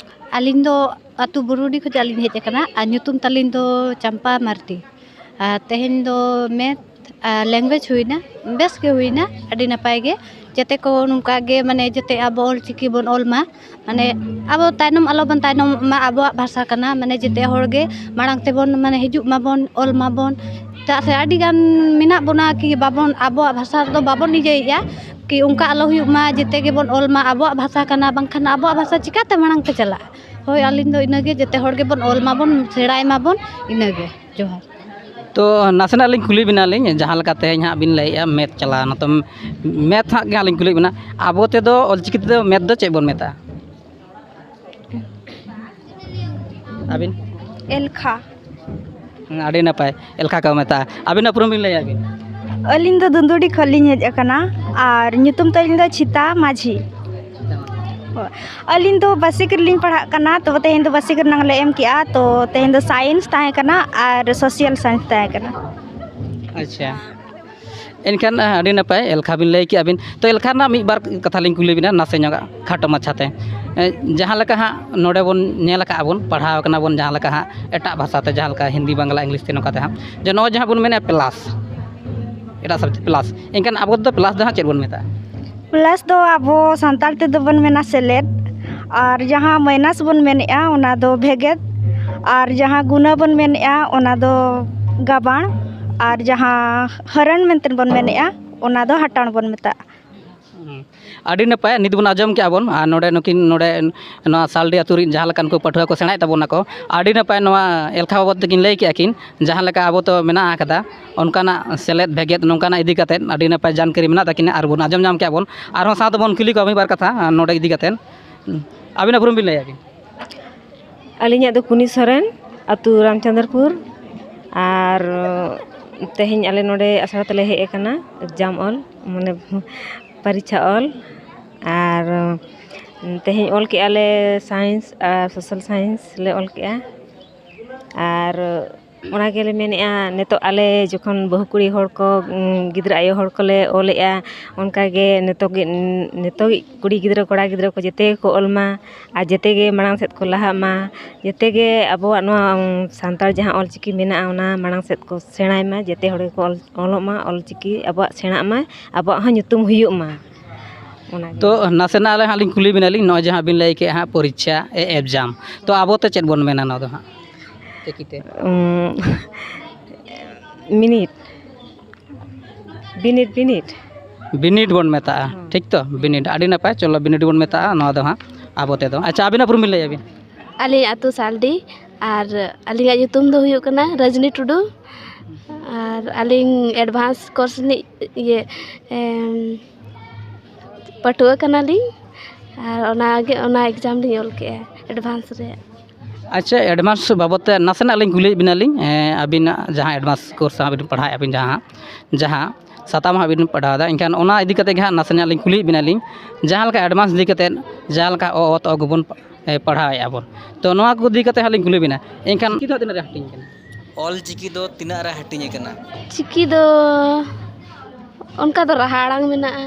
ᱟᱹᱞᱤᱧ ᱫᱚ ᱟᱹᱛᱩ ᱵᱩᱨᱩᱰᱤ ᱠᱷᱚᱱᱟᱜ ᱞᱤᱧ ᱦᱮᱡ ᱟᱠᱟᱱᱟ ᱟᱨ ᱧᱩᱛᱩᱢ ᱛᱟᱹᱞᱤᱧ ᱫᱚ ᱪᱟᱢᱯᱟ ᱢᱟᱨᱰᱤ᱾ ᱟᱨ ᱛᱮᱦᱮᱧ ᱫᱚ ᱢᱮᱛᱷ ᱟᱨ ᱞᱮᱝᱜᱩᱭᱮᱡᱽ ᱦᱩᱭᱱᱟ, ᱵᱮᱥ ᱜᱮ ᱦᱩᱭᱱᱟ, ᱟᱹᱰᱤ ᱱᱟᱯᱟᱭ ᱜᱮ᱾ ᱡᱟᱛᱮ ᱠᱚ ᱱᱚᱝᱠᱟ ᱜᱮ ᱢᱟᱱᱮ ᱡᱟᱛᱮ ᱟᱵᱚ ᱚᱞ ᱪᱤᱠᱤ ᱵᱚᱱ ᱚᱞ ᱢᱟ, ᱢᱟᱱᱮ ᱟᱵᱚ ᱛᱟᱭᱱᱚᱢ ᱟᱞᱚ ᱵᱚᱱ ᱛᱟᱭᱱᱚᱢᱚᱜ ᱢᱟ, ᱟᱵᱚᱣᱟᱜ ᱵᱷᱟᱥᱟ ᱠᱟᱱᱟ, ᱢᱟᱱᱮ ᱡᱟᱛᱮ ᱦᱚᱲ ᱜᱮ ᱢᱟᱲᱟᱝ ᱛᱮᱵᱚᱱ ᱢᱟᱱᱮ ᱦᱤᱡᱩᱜ ᱢᱟᱵᱚᱱ, ᱚᱞ ᱢᱟᱵᱚᱱ᱾ ᱪᱮᱫᱟᱜ ᱥᱮ ᱟᱹᱰᱤ ᱜᱟᱱ ᱢᱮᱱᱟᱜ ᱵᱚᱱᱟ ᱠᱤ ᱵᱟᱵᱚᱱ, ᱟᱵᱚᱣᱟᱜ ᱵᱷᱟᱥᱟ ᱫᱚ ᱵᱟᱵᱚᱱ ᱤᱭᱟᱹᱭᱮᱫᱼᱟ, ᱠᱤ ᱚᱱᱠᱟ ᱟᱞᱚ ᱦᱩᱭᱩᱜ ᱢᱟ, ᱡᱟᱛᱮ ᱜᱮᱵᱚᱱ ᱚᱞ ᱢᱟ, ᱟᱵᱚᱣᱟᱜ ᱵᱷᱟᱥᱟ ᱠᱟᱱᱟ, ᱵᱟᱝᱠᱷᱟᱱ ᱟᱵᱚᱣᱟᱜ ᱵᱷᱟᱥᱟ ᱪᱤᱠᱟᱹᱛᱮ ᱢᱟᱲᱟᱝ ᱛᱮ ᱪᱟᱞᱟᱜᱼᱟ? ᱦᱳᱭ, ᱟᱹᱞᱤᱧ ᱫᱚ ᱤᱱᱟᱹᱜᱮ, ᱡᱟᱛᱮ ᱦᱚᱲ ᱜᱮᱵᱚᱱ ᱚᱞ ᱢᱟᱵᱚᱱ, ᱥᱮᱬᱟᱭ ᱢᱟᱵᱚᱱ, ᱤᱱᱟᱹᱜᱮ᱾ ᱡᱚᱦᱟᱨ᱾ ᱛᱚ ᱱᱟᱥᱮᱱᱟᱜ ᱞᱤᱧ ᱠᱩᱞᱤ ᱵᱮᱱᱟ ᱞᱤᱧ, ᱡᱟᱦᱟᱸ ᱞᱮᱠᱟ ᱛᱮᱦᱮᱧ ᱦᱟᱸᱜ ᱵᱤᱱ ᱞᱟᱹᱭᱮᱜᱼᱟ ᱢᱮᱛᱷ ᱪᱟᱞᱟᱣᱱᱟ, ᱛᱚ ᱢᱮᱛᱷ ᱦᱟᱸᱜ ᱜᱮ ᱦᱟᱸᱜ ᱞᱤᱧ ᱠᱩᱞᱤᱭᱮᱫ ᱵᱮᱱᱟ, ᱟᱵᱚ ᱛᱮᱫᱚ ᱚᱞᱪᱤᱠᱤ ᱛᱮᱫᱚ ᱢᱮᱛᱷ ᱫᱚ ᱪᱮᱫ ᱵᱚᱱ ᱢᱮᱛᱟᱜᱼᱟ? ᱟᱹᱵᱤᱱ? ᱮᱞᱠᱷᱟ᱾ ᱦᱮᱸ, ᱟᱹᱰᱤ ᱱᱟᱯᱟᱭ, ᱮᱞᱠᱷᱟ ᱠᱚ ᱢᱮᱛᱟᱜᱼᱟ᱾ ᱟᱹᱵᱤᱱᱟᱜ ᱩᱯᱨᱩᱢ ᱵᱤᱱ ᱞᱟᱹᱭᱟ ᱵᱤᱱ? ᱟᱹᱞᱤᱧ ᱫᱚ ᱫᱩᱸᱫᱩᱰᱤ ᱠᱷᱚᱱ ᱞᱤᱧ ᱦᱮᱡ ᱟᱠᱟᱱᱟ ᱟᱨ ᱧᱩᱛᱩᱢ ᱛᱟᱹᱞᱤᱧ ᱫᱚ ᱪᱷᱤᱛᱟ ᱢᱟᱹᱡᱷᱤ᱾ ᱟᱹᱞᱤᱧ ᱫᱚ ᱵᱟᱥᱤᱠ ᱨᱮᱞᱤᱧ ᱯᱟᱲᱦᱟᱜ ᱠᱟᱱᱟ, ᱛᱚ ᱛᱮᱦᱮᱧ ᱫᱚ ᱵᱟᱥᱤᱠ ᱨᱮᱱᱟᱜ ᱞᱮ ᱮᱢ ᱠᱮᱜᱼᱟ, ᱛᱚ ᱛᱮᱦᱮᱧ ᱫᱚ ᱥᱟᱭᱮᱱᱥ ᱛᱟᱦᱮᱸ ᱠᱟᱱᱟ ᱟᱨ ᱥᱳᱥᱟᱞ ᱥᱟᱭᱮᱱᱥ ᱛᱟᱦᱮᱸ ᱠᱟᱱᱟ᱾ ᱟᱪᱪᱷᱟ, ᱮᱱᱠᱷᱟᱱ ᱟᱹᱰᱤ ᱱᱟᱯᱟᱭ, ᱮᱞᱠᱷᱟ ᱵᱤᱱ ᱞᱟᱹᱭ ᱠᱮᱜᱼᱟ ᱵᱤᱱ᱾ ᱛᱚ ᱮᱞᱠᱷᱟ ᱨᱮᱱᱟᱜ ᱢᱤᱫ ᱵᱟᱨ ᱠᱟᱛᱷᱟ ᱞᱤᱧ ᱠᱩᱞᱤ ᱵᱤᱱᱟ ᱱᱟᱥᱮ ᱧᱚᱜᱟᱜ ᱠᱷᱟᱴᱚ ᱢᱟᱪᱷᱟᱛᱮ᱾ ᱡᱟᱦᱟᱸ ᱞᱮᱠᱟ ᱦᱟᱸᱜ ᱱᱚᱰᱮ ᱵᱚᱱ ᱧᱮᱞ ᱟᱠᱟᱜᱼᱟ ᱵᱚᱱ, ᱯᱟᱲᱦᱟᱣ ᱠᱟᱱᱟ ᱵᱚᱱ ᱡᱟᱦᱟᱸ ᱞᱮᱠᱟ ᱦᱟᱸᱜ ᱮᱴᱟᱜ ᱵᱷᱟᱥᱟᱛᱮ, ᱡᱟᱦᱟᱸ ᱞᱮᱠᱟ ᱦᱤᱱᱫᱤ, ᱵᱟᱝᱞᱟ, ᱤᱝᱞᱤᱥ ᱛᱮ, ᱱᱚᱝᱠᱟ ᱛᱮ ᱦᱟᱸᱜ, ᱡᱮ ᱱᱚᱜᱼᱚᱭ ᱡᱟᱦᱟᱸ ᱵᱚᱱ ᱢᱮᱱᱮᱫᱼᱟ ᱯᱞᱟᱥ, ᱮᱴᱟᱜ ᱥᱟᱵᱡᱮᱠᱴ ᱯᱞᱟᱥ, ᱮᱱᱠᱷᱟᱱ ᱟᱵᱚ ᱫᱚ ᱯᱞᱟᱥ ᱫᱚ ᱦᱟᱸᱜ ᱪᱮᱫ ᱵᱚᱱ ᱢᱮᱛᱟᱜᱼᱟ? ᱯᱞᱟᱥ ᱫᱚ ᱟᱵᱚ ᱥᱟᱱᱛᱟᱲ ᱛᱮᱫᱚ ᱵᱚᱱ ᱢᱮᱱᱟ ᱥᱮᱞᱮᱫ, ᱟᱨ ᱡᱟᱦᱟᱸ ᱢᱟᱭᱱᱟᱥ ᱵᱚᱱ ᱢᱮᱱᱮᱫᱼᱟ ᱚᱱᱟ ᱫᱚ ᱵᱷᱮᱜᱮᱫ, ᱟᱨ ᱡᱟᱦᱟᱸ ᱜᱩᱱᱟᱹ ᱵᱚᱱ ᱢᱮᱱᱮᱫᱼᱟ ᱚᱱᱟ ᱫᱚ ᱜᱟᱵᱟᱬ, ᱟᱨ ᱡᱟᱦᱟᱸ ᱦᱟᱹᱨᱟᱹᱱ ᱢᱮᱱᱛᱮ ᱵᱚᱱ ᱢᱮᱱᱮᱫᱼᱟ ᱚᱱᱟ ᱫᱚ ᱦᱟᱴᱟᱬ ᱵᱚᱱ ᱢᱮᱛᱟᱜᱼᱟ᱾ ᱦᱩᱸ᱾ ᱟᱹᱰᱤ ᱱᱟᱯᱟᱭ, ᱱᱤᱛ ᱵᱚᱱ ᱟᱸᱡᱚᱢ ᱠᱮᱜᱼᱟ ᱵᱚᱱ, ᱟᱨ ᱱᱚᱰᱮ ᱱᱩᱠᱤᱱ ᱱᱚᱰᱮ ᱱᱚᱣᱟ ᱥᱟᱞᱰᱤ ᱟᱹᱛᱩ ᱨᱤᱱ ᱡᱟᱦᱟᱸ ᱞᱮᱠᱟᱱ ᱠᱚ ᱯᱟᱹᱴᱷᱩᱣᱟᱹ ᱠᱚ ᱥᱮᱬᱟᱭᱮᱫ ᱛᱟᱵᱚᱱᱟ ᱠᱚ, ᱟᱹᱰᱤ ᱱᱟᱯᱟᱭ ᱱᱚᱣᱟ ᱮᱞᱠᱷᱟ ᱵᱟᱵᱚᱫ ᱛᱮᱠᱤᱱ ᱞᱟᱹᱭ ᱠᱮᱜᱼᱟ ᱠᱤᱱ, ᱡᱟᱦᱟᱸ ᱞᱮᱠᱟ ᱟᱵᱚ ᱛᱚ ᱢᱮᱱᱟᱜ ᱟᱠᱟᱫᱟ ᱚᱱᱠᱟᱱᱟᱜ ᱥᱮᱞᱮᱫ ᱵᱷᱮᱜᱮᱫ ᱱᱚᱝᱠᱟᱱᱟᱜ ᱤᱫᱤ ᱠᱟᱛᱮᱫ ᱟᱹᱰᱤ ᱱᱟᱯᱟᱭ ᱡᱟᱱᱠᱟᱨᱤ ᱢᱮᱱᱟᱜ ᱛᱟᱹᱠᱤᱱᱟ, ᱟᱨ ᱵᱚᱱ ᱟᱸᱡᱚᱢ ᱧᱟᱢ ᱠᱮᱜᱼᱟ ᱵᱚᱱ᱾ ᱟᱨᱦᱚᱸ ᱥᱟᱶᱛᱮ ᱵᱚᱱ ᱠᱩᱞᱤ ᱠᱚᱣᱟ ᱢᱤᱫ ᱵᱟᱨ ᱠᱟᱛᱷᱟ ᱱᱚᱰᱮ ᱤᱫᱤ ᱠᱟᱛᱮᱫ᱾ ᱟᱹᱵᱤᱱᱟᱜ ᱩᱯᱨᱩᱢ ᱵᱤᱱ ᱞᱟᱹᱭᱟ ᱵᱤᱱ? ᱟᱹᱞᱤᱧᱟᱜ ᱫᱚ ᱠᱩᱱᱤ ᱥᱚᱨᱮᱱ, ᱟᱹᱛᱩ ᱨᱟᱢᱪᱚᱸᱫᱽᱨᱚᱯᱩᱨ, ᱟᱨ ᱛᱮᱦᱮᱧ ᱟᱞᱮ ᱱᱚᱰᱮ ᱟᱥᱲᱟ ᱛᱮᱞᱮ ᱦᱮᱡ ᱟᱠᱟᱱᱟ exam ᱚᱞ, ᱢᱟᱱᱮ ᱯᱚᱨᱤᱠᱷᱟ ᱚᱞ, ᱟᱨ ᱛᱮᱦᱮᱧ ᱚᱞ ᱠᱮᱜᱼᱟ ᱞᱮ science ᱟᱨ social science ᱞᱮ ᱚᱞ ᱠᱮᱜᱼᱟ, ᱟᱨ ᱚᱱᱟ ᱜᱮᱞᱮ ᱢᱮᱱᱮᱜᱼᱟ, ᱱᱤᱛᱚᱜ ᱟᱞᱮ ᱡᱚᱠᱷᱚᱱ ᱵᱟᱹᱦᱩ ᱠᱩᱲᱤ ᱦᱚᱲ ᱠᱚ, ᱩᱸ, ᱜᱤᱫᱽᱨᱟᱹ ᱟᱭᱳ ᱦᱚᱲ ᱠᱚᱞᱮ ᱚᱞᱮᱜᱼᱟ, ᱚᱱᱠᱟ ᱜᱮ ᱱᱤᱛᱚᱜ ᱜᱮ, ᱱᱤᱛᱚᱜ ᱠᱩᱲᱤ ᱜᱤᱫᱽᱨᱟᱹ, ᱠᱚᱲᱟ ᱜᱤᱫᱽᱨᱟᱹ ᱠᱚ ᱡᱮᱛᱮ ᱜᱮᱠᱚ ᱚᱞ ᱢᱟ ᱟᱨ ᱡᱮᱛᱮ ᱜᱮ ᱢᱟᱲᱟᱝ ᱥᱮᱫ ᱠᱚ ᱞᱟᱦᱟᱜ ᱢᱟ, ᱡᱮᱛᱮ ᱜᱮ ᱟᱵᱚᱣᱟᱜ ᱱᱚᱣᱟ, ᱩᱸ, ᱥᱟᱱᱛᱟᱲ ᱡᱟᱦᱟᱸ ᱚᱞ ᱪᱤᱠᱤ ᱢᱮᱱᱟᱜᱼᱟ, ᱚᱱᱟ ᱢᱟᱲᱟᱝ ᱥᱮᱫ ᱠᱚ ᱥᱮᱬᱟᱭ ᱢᱟ, ᱡᱮᱛᱮ ᱦᱚᱲ ᱜᱮᱠᱚ ᱚᱞ, ᱚᱞᱚᱜ ᱢᱟ, ᱚᱞ ᱪᱤᱠᱤ ᱟᱵᱚᱣᱟᱜ ᱥᱮᱬᱟᱜ ᱢᱟ, ᱟᱵᱚᱣᱟᱜ ᱦᱚᱸ ᱧᱩᱛᱩᱢ ᱦᱩᱭᱩᱜ ᱢᱟ᱾ ᱚᱱᱟ ᱜᱮ᱾ ᱛᱚ ᱱᱟᱥᱮᱱᱟᱜ ᱟᱞᱮ ᱦᱟᱸᱜ ᱞᱤᱧ ᱠᱩᱞᱤ ᱵᱤᱱᱟ ᱞᱤᱧ, ᱱᱚᱜᱼᱚᱭ ᱡᱟᱦᱟᱸ ᱵᱤᱱ ᱞᱟᱹᱭ ᱠᱮᱜᱼᱟ ᱦᱟᱸᱜ ᱯᱚᱨᱤᱠᱷᱟ, ᱮ, exam, ᱛᱚ ᱟᱵᱚ ᱛᱮ ᱪᱮᱫ ᱵᱚᱱ ᱢᱮᱱᱟ ᱱᱚᱣᱟ ᱫᱚ ᱦᱟᱸᱜ ᱪᱤᱠᱤᱛᱮ? ᱩᱸ, ᱢᱤᱱᱤᱴ, ᱵᱤᱱᱤᱰ, ᱵᱤᱱᱤᱰ᱾ ᱵᱤᱱᱤᱰ ᱵᱚᱱ ᱢᱮᱛᱟᱜᱼᱟ, ᱦᱩᱸ᱾ ᱴᱷᱤᱠ ᱛᱚ? ᱵᱤᱱᱤᱰ, ᱟᱹᱰᱤ ᱱᱟᱯᱟᱭ, ᱪᱚᱞᱚ ᱵᱤᱱᱤᱰ ᱵᱚᱱ ᱢᱮᱛᱟᱜᱼᱟ ᱱᱚᱣᱟ ᱫᱚ ᱦᱟᱸᱜ ᱟᱵᱚ ᱛᱮᱫᱚ᱾ ᱟᱪᱪᱷᱟ, ᱟᱹᱵᱤᱱᱟᱜ ᱩᱯᱨᱩᱢ ᱵᱤᱱ ᱞᱟᱹᱭᱟ ᱵᱤᱱ? ᱟᱹᱞᱤᱧ ᱟᱹᱛᱩ ᱥᱟᱞᱰᱤ, ᱟᱨ ᱟᱹᱞᱤᱧᱟᱜ ᱧᱩᱛᱩᱢ ᱫᱚ ᱦᱩᱭᱩᱜ ᱠᱟᱱᱟ ᱨᱚᱡᱽᱱᱤ ᱴᱩᱰᱩ᱾ ᱟᱨ ᱟᱹᱞᱤᱧ advance course ᱨᱤᱱᱤᱡ ᱤᱭᱟᱹ ᱮᱢ, ᱯᱟᱹᱴᱷᱩᱣᱟᱹ ᱠᱟᱱᱟᱞᱤᱧ᱾ ᱟᱨ ᱚᱱᱟᱜᱮ, ᱚᱱᱟ exam ᱞᱤᱧ ᱚᱞ ᱠᱮᱜᱼᱟ advance ᱨᱮ᱾ ᱟᱪᱪᱷᱟ, advance ᱵᱟᱵᱚᱫ ᱛᱮ ᱱᱟᱥᱮᱱᱟᱜ ᱞᱤᱧ ᱠᱩᱞᱤᱭᱮᱫ ᱵᱮᱱᱟᱞᱤᱧ᱾ ᱮᱸ, ᱟᱹᱵᱤᱱᱟᱜ ᱡᱟᱦᱟᱸ advance course ᱦᱟᱸᱜ ᱵᱤᱱ ᱯᱟᱲᱦᱟᱣᱮᱫᱼᱟ ᱵᱤᱱ, ᱡᱟᱦᱟᱸ ᱡᱟᱦᱟᱸ ᱥᱟᱛᱟᱢ ᱦᱟᱸᱜ ᱵᱤᱱ ᱯᱟᱲᱦᱟᱣᱫᱟ, ᱮᱱᱠᱷᱟᱱ ᱚᱱᱟ ᱤᱫᱤ ᱠᱟᱛᱮ ᱜᱮ ᱦᱟᱸᱜ ᱱᱟᱥᱮᱱᱟᱜ ᱞᱤᱧ ᱠᱩᱞᱤᱭᱮᱫ ᱵᱮᱱᱟᱞᱤᱧ᱾ ᱡᱟᱦᱟᱸ ᱞᱮᱠᱟ advance ᱤᱫᱤ ᱠᱟᱛᱮ, ᱡᱟᱦᱟᱸ ᱞᱮᱠᱟ ᱚ ᱚᱛ ᱚ ᱜᱚ ᱵᱚᱱ ᱮ, ᱯᱟᱲᱦᱟᱣᱮᱫᱼᱟ ᱵᱚᱱ, ᱛᱚ ᱱᱚᱣᱟ ᱠᱚ ᱤᱫᱤ ᱠᱟᱛᱮ ᱦᱟᱸᱜ ᱞᱤᱧ ᱠᱩᱞᱤ ᱵᱮᱱᱟ᱾ ᱮᱱᱠᱷᱟᱱ ᱪᱤᱠᱤ ᱫᱚ ᱦᱟᱸᱜ ᱛᱤᱱᱟᱹᱜ ᱨᱮ ᱦᱟᱹᱴᱤᱧ ᱠᱟᱱᱟ? ᱚᱞ ᱪᱤᱠᱤ ᱫᱚ ᱛᱤᱱᱟᱹᱜ ᱨᱮ ᱦᱟᱹᱴᱤᱧ ᱟᱠᱟᱱᱟ? ᱪᱤᱠᱤ ᱫᱚ ᱚᱱᱠᱟ ᱫᱚ ᱨᱟᱦᱟ ᱟᱲᱟᱝ ᱢᱮᱱᱟᱜᱼᱟ᱾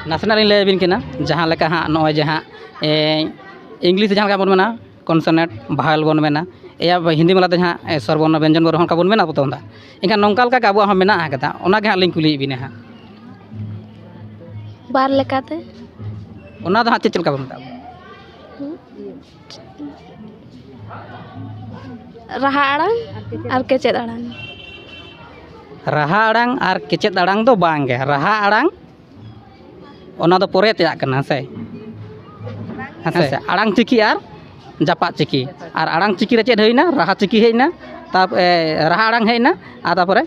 ᱱᱟᱥᱮᱱᱟᱜ ᱞᱤᱧ ᱞᱟᱹᱭ ᱟᱹᱵᱤᱱ ᱠᱟᱱᱟ, ᱡᱟᱦᱟᱸ ᱞᱮᱠᱟ ᱦᱟᱸᱜ ᱱᱚᱜᱼᱚᱭ ᱡᱮ ᱦᱟᱸᱜ, ᱮ, English ᱨᱮ ᱡᱟᱦᱟᱸ ᱞᱮᱠᱟ ᱵᱚᱱ ᱢᱮᱱᱟ consonant, vowel ᱵᱚᱱ ᱢᱮᱱᱟ, ᱮᱭᱟ ᱦᱤᱱᱫᱤ ᱢᱟᱞᱟ ᱛᱮ ᱡᱟᱦᱟᱸ, ᱮ, ᱥᱚᱨᱵᱚᱨᱱᱚ ᱵᱮᱧᱡᱚᱱ ᱵᱚᱨᱱᱚ ᱚᱱᱠᱟ ᱵᱚᱱ ᱢᱮᱱᱟ ᱟᱵᱚ ᱫᱚ᱾ ᱮᱱᱠᱷᱟᱱ ᱱᱚᱝᱠᱟ ᱞᱮᱠᱟ ᱜᱮ ᱟᱵᱚᱣᱟᱜ ᱦᱚᱸ ᱢᱮᱱᱟᱜ ᱟᱠᱟᱫᱟ, ᱚᱱᱟ ᱜᱮ ᱦᱟᱸᱜ ᱞᱤᱧ ᱠᱩᱞᱤᱭᱮᱫ ᱵᱤᱱᱟ ᱦᱟᱸᱜ᱾ ᱵᱟᱨ ᱞᱮᱠᱟᱛᱮ᱾ ᱚᱱᱟ ᱫᱚ ᱦᱟᱸᱜ ᱪᱮᱫ, ᱪᱮᱫ ᱞᱮᱠᱟ ᱵᱚᱱ ᱢᱮᱛᱟᱜᱼᱟ? ᱨᱟᱦᱟ ᱟᱲᱟᱝ ᱟᱨ ᱠᱮᱪᱮᱫ ᱟᱲᱟᱝ᱾ ᱨᱟᱦᱟ ᱟᱲᱟᱝ ᱟᱨ ᱠᱮᱪᱮᱫ ᱟᱲᱟᱝ ᱫᱚ ᱵᱟᱝ ᱜᱮ᱾ ᱨᱟᱦᱟ ᱟᱲᱟᱝ, ᱚᱱᱟ ᱫᱚ ᱯᱚᱨᱮ ᱛᱮᱭᱟᱜ ᱠᱟᱱᱟ, ᱦᱮᱸ ᱥᱮ? ᱦᱮᱸ ᱥᱮ? ᱟᱲᱟᱝ ᱪᱤᱠᱤ ᱟᱨ ᱡᱟᱯᱟᱜ ᱪᱤᱠᱤ᱾ ᱟᱨ ᱟᱲᱟᱝ ᱪᱤᱠᱤ ᱨᱮ ᱪᱮᱫ ᱦᱩᱭᱱᱟ? ᱨᱟᱦᱟ ᱪᱤᱠᱤ ᱦᱮᱡ ᱮᱱᱟ, ᱛᱟᱨ-, ᱮ, ᱨᱟᱦᱟ ᱟᱲᱟᱝ ᱦᱮᱡ ᱮᱱᱟ, ᱟᱨ ᱛᱟᱨᱯᱚᱨᱮ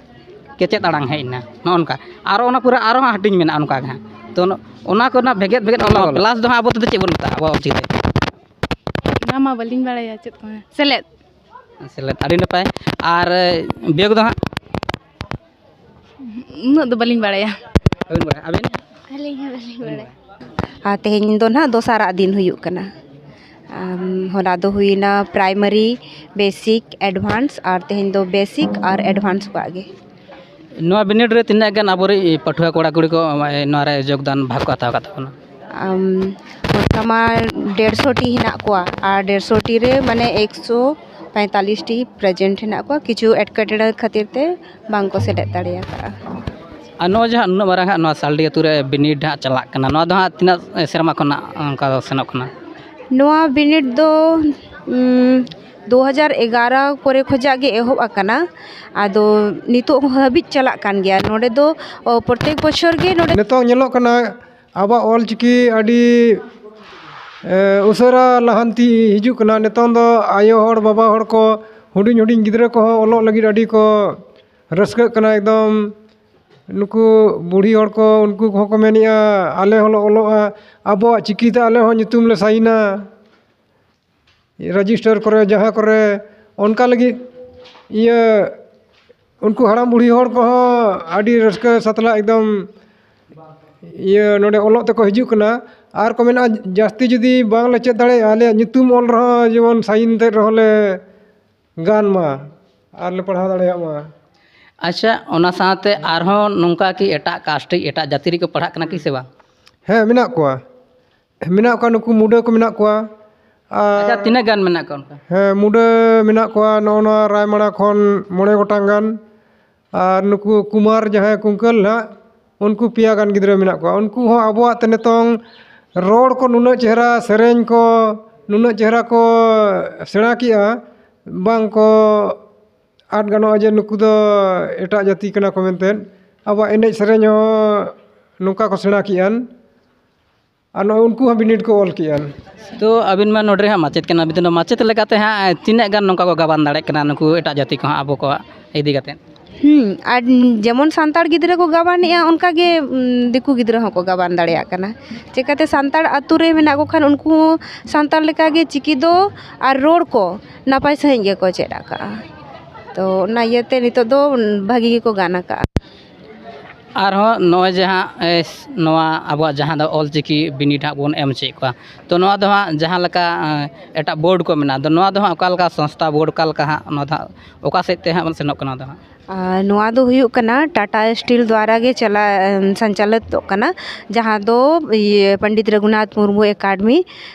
ᱠᱮᱪᱮᱫ ᱟᱲᱟᱝ ᱦᱮᱡ ᱮᱱᱟ, ᱱᱚᱜᱼᱚ ᱱᱚᱝᱠᱟ᱾ ᱟᱨᱚ ᱚᱱᱟ ᱯᱚᱨᱮ ᱟᱨᱚ ᱦᱟᱸᱜ ᱦᱟᱹᱴᱤᱧ ᱢᱮᱱᱟᱜᱼᱟ ᱚᱱᱠᱟ ᱜᱮ ᱦᱟᱸᱜ᱾ ᱛᱚ, ᱚᱱᱟ ᱠᱚᱨᱮᱱᱟᱜ ᱵᱷᱮᱜᱮᱫ ᱵᱷᱮᱜᱮᱫ ᱚᱞ, ᱚᱞ᱾ Plus ᱫᱚ ᱦᱟᱸᱜ ᱟᱵᱚ ᱛᱮᱫᱚ ᱪᱮᱫ ᱵᱚᱱ ᱢᱮᱛᱟᱜᱼᱟ ᱟᱵᱚᱣᱟᱜ ᱚᱞ ᱪᱤᱠᱤ ᱛᱮ? ᱚᱱᱟ ᱢᱟ ᱵᱟᱹᱞᱤᱧ ᱵᱟᱲᱟᱭᱟ, ᱪᱮᱫ ᱠᱚ ᱢᱮᱱᱟ? ᱥᱮᱞᱮᱫ᱾ ᱥᱮᱞᱮᱫ, ᱟᱹᱰᱤ ᱱᱟᱯᱟᱭ᱾ ᱟᱨ ᱵᱤᱭᱳᱜᱽ ᱫᱚ ᱦᱟᱸᱜ? ᱩᱱᱟᱹᱜ ᱫᱚ ᱵᱟᱹᱞᱤᱧ ᱵᱟᱲᱟᱭᱟ᱾ ᱵᱟᱹᱵᱤᱱ ᱵᱟᱲᱟᱭᱟ? ᱟᱹᱵᱤᱱ? ᱟᱹᱞᱤᱧ ᱦᱚᱸ ᱵᱟᱹᱞᱤᱧ ᱵᱟᱲᱟᱭᱟ᱾ ᱟᱨ ᱛᱮᱦᱮᱧ ᱫᱚ ᱱᱟᱦᱟᱜ ᱫᱚᱥᱟᱨᱟᱜ ᱫᱤᱱ ᱦᱩᱭᱩᱜ ᱠᱟᱱᱟ᱾ ᱟᱢ, ᱦᱚᱞᱟ ᱫᱚ ᱦᱩᱭᱱᱟ primary, basic, advance, ᱟᱨ ᱛᱮᱦᱮᱧ ᱫᱚ basic ᱟᱨ advance ᱠᱚᱣᱟᱜ ᱜᱮ᱾ ᱱᱚᱣᱟ ᱵᱤᱱᱤᱰ ᱨᱮ ᱛᱤᱱᱟᱹᱜ ᱜᱟᱱ ᱟᱵᱚᱨᱮᱱ ᱯᱟᱹᱴᱷᱩᱣᱟᱹ ᱠᱚᱲᱟ ᱠᱩᱲᱤ ᱠᱚ ᱱᱚᱣᱟ ᱨᱮ ᱡᱳᱜᱽᱫᱟᱱ ᱵᱷᱟᱜᱽ ᱠᱚ ᱦᱟᱛᱟᱣ ᱟᱠᱟᱫ ᱛᱟᱵᱚᱱᱟ? ᱟᱢ, ᱚᱱᱠᱟ ᱢᱟ ᱰᱮᱲᱥᱚ ᱴᱤ ᱦᱮᱱᱟᱜ ᱠᱚᱣᱟ, ᱟᱨ ᱰᱮᱲᱥᱚ ᱴᱤ ᱨᱮ ᱢᱟᱱᱮ ᱮᱠᱥᱚ ᱯᱚᱸᱭᱛᱟᱞᱤᱥ ᱴᱤ present ᱦᱮᱱᱟᱜ ᱠᱚᱣᱟ, ᱠᱤᱪᱷᱩ ᱮᱴᱠᱮᱴᱚᱬᱮ ᱠᱷᱟᱹᱛᱤᱨ ᱛᱮ ᱵᱟᱝ ᱠᱚ ᱥᱮᱞᱮᱫ ᱫᱟᱲᱮ ᱟᱠᱟᱫᱼᱟ᱾ ᱟᱨ ᱱᱚᱜᱼᱚᱭ ᱡᱟᱦᱟᱸ ᱱᱩᱱᱟᱹᱜ ᱢᱟᱨᱟᱝ ᱦᱟᱸᱜ ᱱᱚᱣᱟ ᱥᱟᱞᱰᱤ ᱟᱹᱛᱩ ᱨᱮ ᱵᱤᱱᱤᱰ ᱦᱟᱸᱜ ᱪᱟᱞᱟᱜ ᱠᱟᱱᱟ, ᱱᱚᱣᱟ ᱫᱚ ᱦᱟᱸᱜ ᱛᱤᱱᱟᱹᱜ ᱥᱮᱨᱢᱟ ᱠᱷᱚᱱᱟᱜ ᱚᱱᱠᱟ ᱫᱚ ᱥᱮᱱᱚᱜ ᱠᱟᱱᱟ? ᱱᱚᱣᱟ ᱵᱤᱱᱤᱰ ᱫᱚ ᱩᱢ, ᱫᱩ ᱦᱟᱡᱟᱨ ᱮᱜᱟᱨᱚ ᱠᱚᱨᱮ ᱠᱷᱚᱱᱟᱜ ᱜᱮ ᱮᱦᱚᱵ ᱟᱠᱟᱱᱟ᱾ ᱟᱫᱚ ᱱᱤᱛᱚᱜ ᱦᱚᱸ ᱦᱟᱹᱵᱤᱡ ᱪᱟᱞᱟᱜ ᱠᱟᱱ ᱜᱮᱭᱟ᱾ ᱱᱚᱰᱮ ᱫᱚ ᱚ, ᱯᱨᱚᱛᱮᱠ ᱵᱚᱪᱷᱚᱨ ᱜᱮ ᱱᱚᱰᱮ ᱱᱤᱛᱚᱜ ᱧᱮᱞᱚᱜ ᱠᱟᱱᱟ ᱟᱵᱚᱣᱟᱜ ᱚᱞ ᱪᱤᱠᱤ ᱟᱹᱰᱤ ᱮ, ᱩᱥᱟᱹᱨᱟ ᱞᱟᱦᱟᱱᱛᱤ ᱦᱤᱡᱩᱜ ᱠᱟᱱᱟ᱾ ᱱᱤᱛᱚᱝ ᱫᱚ ᱟᱭᱳ ᱦᱚᱲ, ᱵᱟᱵᱟ ᱦᱚᱲ ᱠᱚ ᱦᱩᱰᱤᱧ ᱦᱩᱰᱤᱧ ᱜᱤᱫᱽᱨᱟᱹ ᱠᱚᱦᱚᱸ ᱚᱞᱚᱜ ᱞᱟᱹᱜᱤᱫ ᱟᱹᱰᱤ ᱠᱚ ᱨᱟᱹᱥᱠᱟᱹᱜ ᱠᱟᱱᱟ ᱮᱠᱫᱚᱢ᱾ ᱱᱩᱠᱩ ᱵᱩᱲᱦᱤ ᱦᱚᱲ ᱠᱚ, ᱩᱱᱠᱩ ᱠᱚᱦᱚᱸ ᱠᱚ ᱢᱮᱱᱮᱫᱼᱟ, "ᱟᱞᱮ ᱦᱚᱸᱞᱮ ᱚᱞᱚᱜᱼᱟ, ᱟᱵᱚᱣᱟᱜ ᱪᱤᱠᱤ ᱛᱮ ᱟᱞᱮ ᱦᱚᱸ ᱧᱩᱛᱩᱢ ᱞᱮ ᱥᱟᱭᱤᱱᱟ ᱨᱮᱡᱤᱥᱴᱟᱨ ᱠᱚᱨᱮ, ᱡᱟᱦᱟᱸ ᱠᱚᱨᱮ", ᱚᱱᱠᱟ ᱞᱟᱹᱜᱤᱫ ᱤᱭᱟᱹ ᱩᱱᱠᱩ ᱦᱟᱲᱟᱢ ᱵᱩᱲᱦᱤ ᱦᱚᱲ ᱠᱚᱦᱚᱸ ᱟᱹᱰᱤ ᱨᱟᱹᱥᱠᱟᱹ ᱥᱟᱛᱞᱟᱜ ᱮᱠᱫᱚᱢ ᱤᱭᱟᱹ ᱱᱚᱰᱮ ᱚᱞᱚᱜ ᱛᱮᱠᱚ ᱦᱤᱡᱩᱜ ᱠᱟᱱᱟ᱾ ᱟᱨ ᱠᱚ ᱢᱮᱱᱟ, "ᱡᱟᱹᱥᱛᱤ ᱡᱩᱫᱤ ᱵᱟᱝᱞᱮ ᱪᱮᱫ ᱫᱟᱲᱮᱭᱟᱜᱼᱟ, ᱟᱞᱮᱭᱟᱜ ᱧᱩᱛᱩᱢ ᱚᱞ ᱨᱮᱦᱚᱸ ᱡᱮᱢᱚᱱ ᱥᱟᱭᱤᱱ ᱛᱮᱫ ᱨᱮᱦᱚᱸ ᱞᱮ ᱜᱟᱱ ᱢᱟ ᱟᱨ ᱞᱮ ᱯᱟᱲᱦᱟᱣ ᱫᱟᱲᱮᱭᱟᱜ ᱢᱟ᱾" ᱟᱪᱪᱷᱟ, ᱚᱱᱟ ᱥᱟᱶᱛᱮ ᱟᱨᱦᱚᱸ ᱱᱚᱝᱠᱟ ᱠᱤ ᱮᱴᱟᱜ ᱠᱟᱥᱴ, ᱮᱴᱟᱜ ᱡᱟᱹᱛᱤ ᱨᱮᱠᱚ ᱯᱟᱲᱦᱟᱜ ᱠᱟᱱᱟ ᱠᱤ ᱥᱮ ᱵᱟᱝ? ᱦᱮᱸ, ᱢᱮᱱᱟᱜ ᱠᱚᱣᱟ, ᱢᱮᱱᱟᱜ ᱠᱚᱣᱟ, ᱱᱩᱠᱩ ᱢᱩᱰᱟᱹ ᱠᱚ ᱢᱮᱱᱟᱜ ᱠᱚᱣᱟ᱾ ᱟᱨ ᱟᱪᱪᱷᱟ, ᱛᱤᱱᱟᱹᱜ ᱜᱟᱱ ᱢᱮᱱᱟᱜ ᱠᱚᱣᱟ ᱚᱱᱠᱟ? ᱦᱮᱸ, ᱢᱩᱰᱟᱹ ᱢᱮᱱᱟᱜ ᱠᱚᱣᱟ ᱱᱚᱜᱼᱚ ᱱᱚᱣᱟ ᱨᱟᱭᱢᱟᱲᱟ ᱠᱷᱚᱱ ᱢᱚᱬᱮ ᱜᱚᱴᱟᱝ ᱜᱟᱱ, ᱟᱨ ᱱᱩᱠᱩ ᱠᱩᱢᱟᱨ ᱡᱟᱦᱟᱸᱭ ᱠᱩᱝᱠᱟᱹᱞ ᱱᱟᱦᱟᱜ, ᱩᱱᱠᱩ ᱯᱮᱭᱟ ᱜᱟᱱ ᱜᱤᱫᱽᱨᱟᱹ ᱢᱮᱱᱟᱜ ᱠᱚᱣᱟ᱾ ᱩᱱᱠᱩ ᱦᱚᱸ ᱟᱵᱚᱣᱟᱜ ᱛᱮ ᱱᱤᱛᱚᱝ ᱨᱚᱲ ᱠᱚ ᱱᱩᱱᱟᱹᱜ ᱪᱮᱦᱨᱟ, ᱥᱮᱨᱮᱧ ᱠᱚ ᱱᱩᱱᱟᱹᱜ ᱪᱮᱦᱨᱟ ᱠᱚ ᱥᱮᱬᱟ ᱠᱮᱜᱼᱟ, ᱵᱟᱝ ᱠᱚ ᱟᱫ ᱜᱟᱱᱚᱜᱼᱟ ᱡᱮ ᱱᱩᱠᱩ ᱫᱚ ᱮᱴᱟᱜ ᱡᱟᱹᱛᱤ ᱠᱟᱱᱟ ᱠᱚ ᱢᱮᱱᱛᱮ᱾ ᱟᱵᱚᱣᱟᱜ ᱮᱱᱮᱡ ᱥᱮᱨᱮᱧ ᱦᱚᱸ ᱱᱚᱝᱠᱟ ᱠᱚ ᱥᱮᱬᱟ ᱠᱮᱜᱼᱟ᱾ ᱟᱨ ᱱᱚᱜᱼᱚᱭ ᱩᱱᱠᱩ ᱦᱚᱸ ᱵᱤᱱᱤᱰ ᱠᱚ ᱚᱞ ᱠᱮᱜᱼᱟ᱾ ᱛᱚ ᱟᱹᱵᱤᱱ ᱢᱟ ᱱᱚᱰᱮ ᱨᱮ ᱦᱟᱸᱜ ᱢᱟᱪᱮᱫ ᱠᱟᱱᱟ ᱵᱤᱱ, ᱛᱚ ᱢᱟᱪᱮᱫ ᱞᱮᱠᱟᱛᱮ ᱦᱟᱸᱜ ᱛᱤᱱᱟᱹᱜ ᱜᱟᱱ ᱱᱚᱝᱠᱟ ᱠᱚ ᱜᱟᱵᱟᱱ ᱫᱟᱲᱮᱭᱟᱜ ᱠᱟᱱᱟ ᱱᱩᱠᱩ ᱮᱴᱟᱜ ᱡᱟᱹᱛᱤ ᱠᱚ ᱦᱟᱸᱜ ᱟᱵᱚ ᱠᱚᱣᱟᱜ ᱤᱫᱤ ᱠᱟᱛᱮ? ᱦᱩᱸ, ᱟᱨ ᱡᱮᱢᱚᱱ ᱥᱟᱱᱛᱟᱲ ᱜᱤᱫᱽᱨᱟᱹ ᱠᱚ ᱜᱟᱵᱟᱱᱮᱜᱼᱟ, ᱚᱱᱠᱟ ᱜᱮ ᱩᱢ, ᱫᱤᱠᱩ ᱜᱤᱫᱽᱨᱟᱹ ᱦᱚᱸᱠᱚ ᱜᱟᱵᱟᱱ ᱫᱟᱲᱮᱭᱟᱜ ᱠᱟᱱᱟ᱾ ᱪᱤᱠᱟᱹᱛᱮ ᱥᱟᱱᱛᱟᱲ ᱟᱹᱛᱩ ᱨᱮ ᱢᱮᱱᱟᱜ ᱠᱚ ᱠᱷᱟᱱ ᱩᱱᱠᱩ ᱦᱚᱸ ᱥᱟᱱᱛᱟᱲ ᱞᱮᱠᱟᱜᱮ ᱪᱤᱠᱤ ᱫᱚ ᱟᱨ ᱨᱚᱲ ᱠᱚ ᱱᱟᱯᱟᱭ ᱥᱟᱺᱦᱤᱡ ᱜᱮᱠᱚ ᱪᱮᱫ ᱟᱠᱟᱜᱼᱟ᱾ ᱛᱚ ᱚᱱᱟ ᱤᱭᱟᱹᱛᱮ ᱱᱤᱛᱚᱜ ᱫᱚ ᱵᱷᱟᱹᱜᱤ ᱜᱮᱠᱚ ᱜᱟᱱ ᱟᱠᱟᱜᱼᱟ᱾ ᱟᱨᱦᱚᱸ ᱱᱚᱜᱼᱚᱭ ᱡᱮ ᱦᱟᱸᱜ ᱮ, ᱱᱚᱣᱟ ᱟᱵᱚᱣᱟᱜ ᱡᱟᱦᱟᱸ ᱫᱚ ᱚᱞ ᱪᱤᱠᱤ ᱵᱤᱱᱤᱰ ᱦᱟᱸᱜ ᱵᱚᱱ ᱮᱢ ᱦᱚᱪᱚᱭᱮᱫ ᱠᱚᱣᱟ, ᱛᱚ ᱱᱚᱣᱟ ᱫᱚ ᱦᱟᱸᱜ ᱡᱟᱦᱟᱸ ᱞᱮᱠᱟ ᱮ, ᱮᱴᱟᱜ ᱵᱳᱨᱰ ᱠᱚ ᱢᱮᱱᱟᱜᱼᱟ, ᱟᱫᱚ ᱱᱚᱣᱟ ᱫᱚ ᱦᱟᱸᱜ ᱚᱠᱟ ᱞᱮᱠᱟ ᱥᱚᱝᱥᱛᱷᱟ ᱵᱳᱨᱰ ᱚᱠᱟ ᱞᱮᱠᱟ ᱦᱟᱸᱜ ᱱᱚᱣᱟ ᱫᱚ ᱦᱟᱸᱜ ᱚᱠᱟ ᱥᱮᱫ ᱛᱮ ᱦᱟᱸᱜ ᱵᱚᱱ ᱥᱮᱱᱚᱜ ᱠᱟᱱᱟ? ᱱᱚᱣᱟ ᱫᱚ ᱦᱟᱸᱜ ᱟᱨ ᱱᱚᱣᱟ ᱫᱚ ᱦᱩᱭᱩᱜ ᱠᱟᱱᱟ ᱴᱟᱴᱟ ᱥᱴᱤᱞ ᱫᱣᱟᱨᱟ ᱜᱮ ᱪᱟᱞᱟᱜ ᱥᱚᱧᱪᱟᱞᱤᱛᱚᱜ ᱠᱟᱱᱟ, ᱡᱟᱦᱟᱸ ᱫᱚ ᱤᱭᱟᱹ ᱯᱚᱱᱰᱤᱛ ᱨᱚᱜᱷᱩᱱᱟᱛᱷ ᱢᱩᱨᱢᱩ ᱮᱠᱟᱰᱮᱢᱤ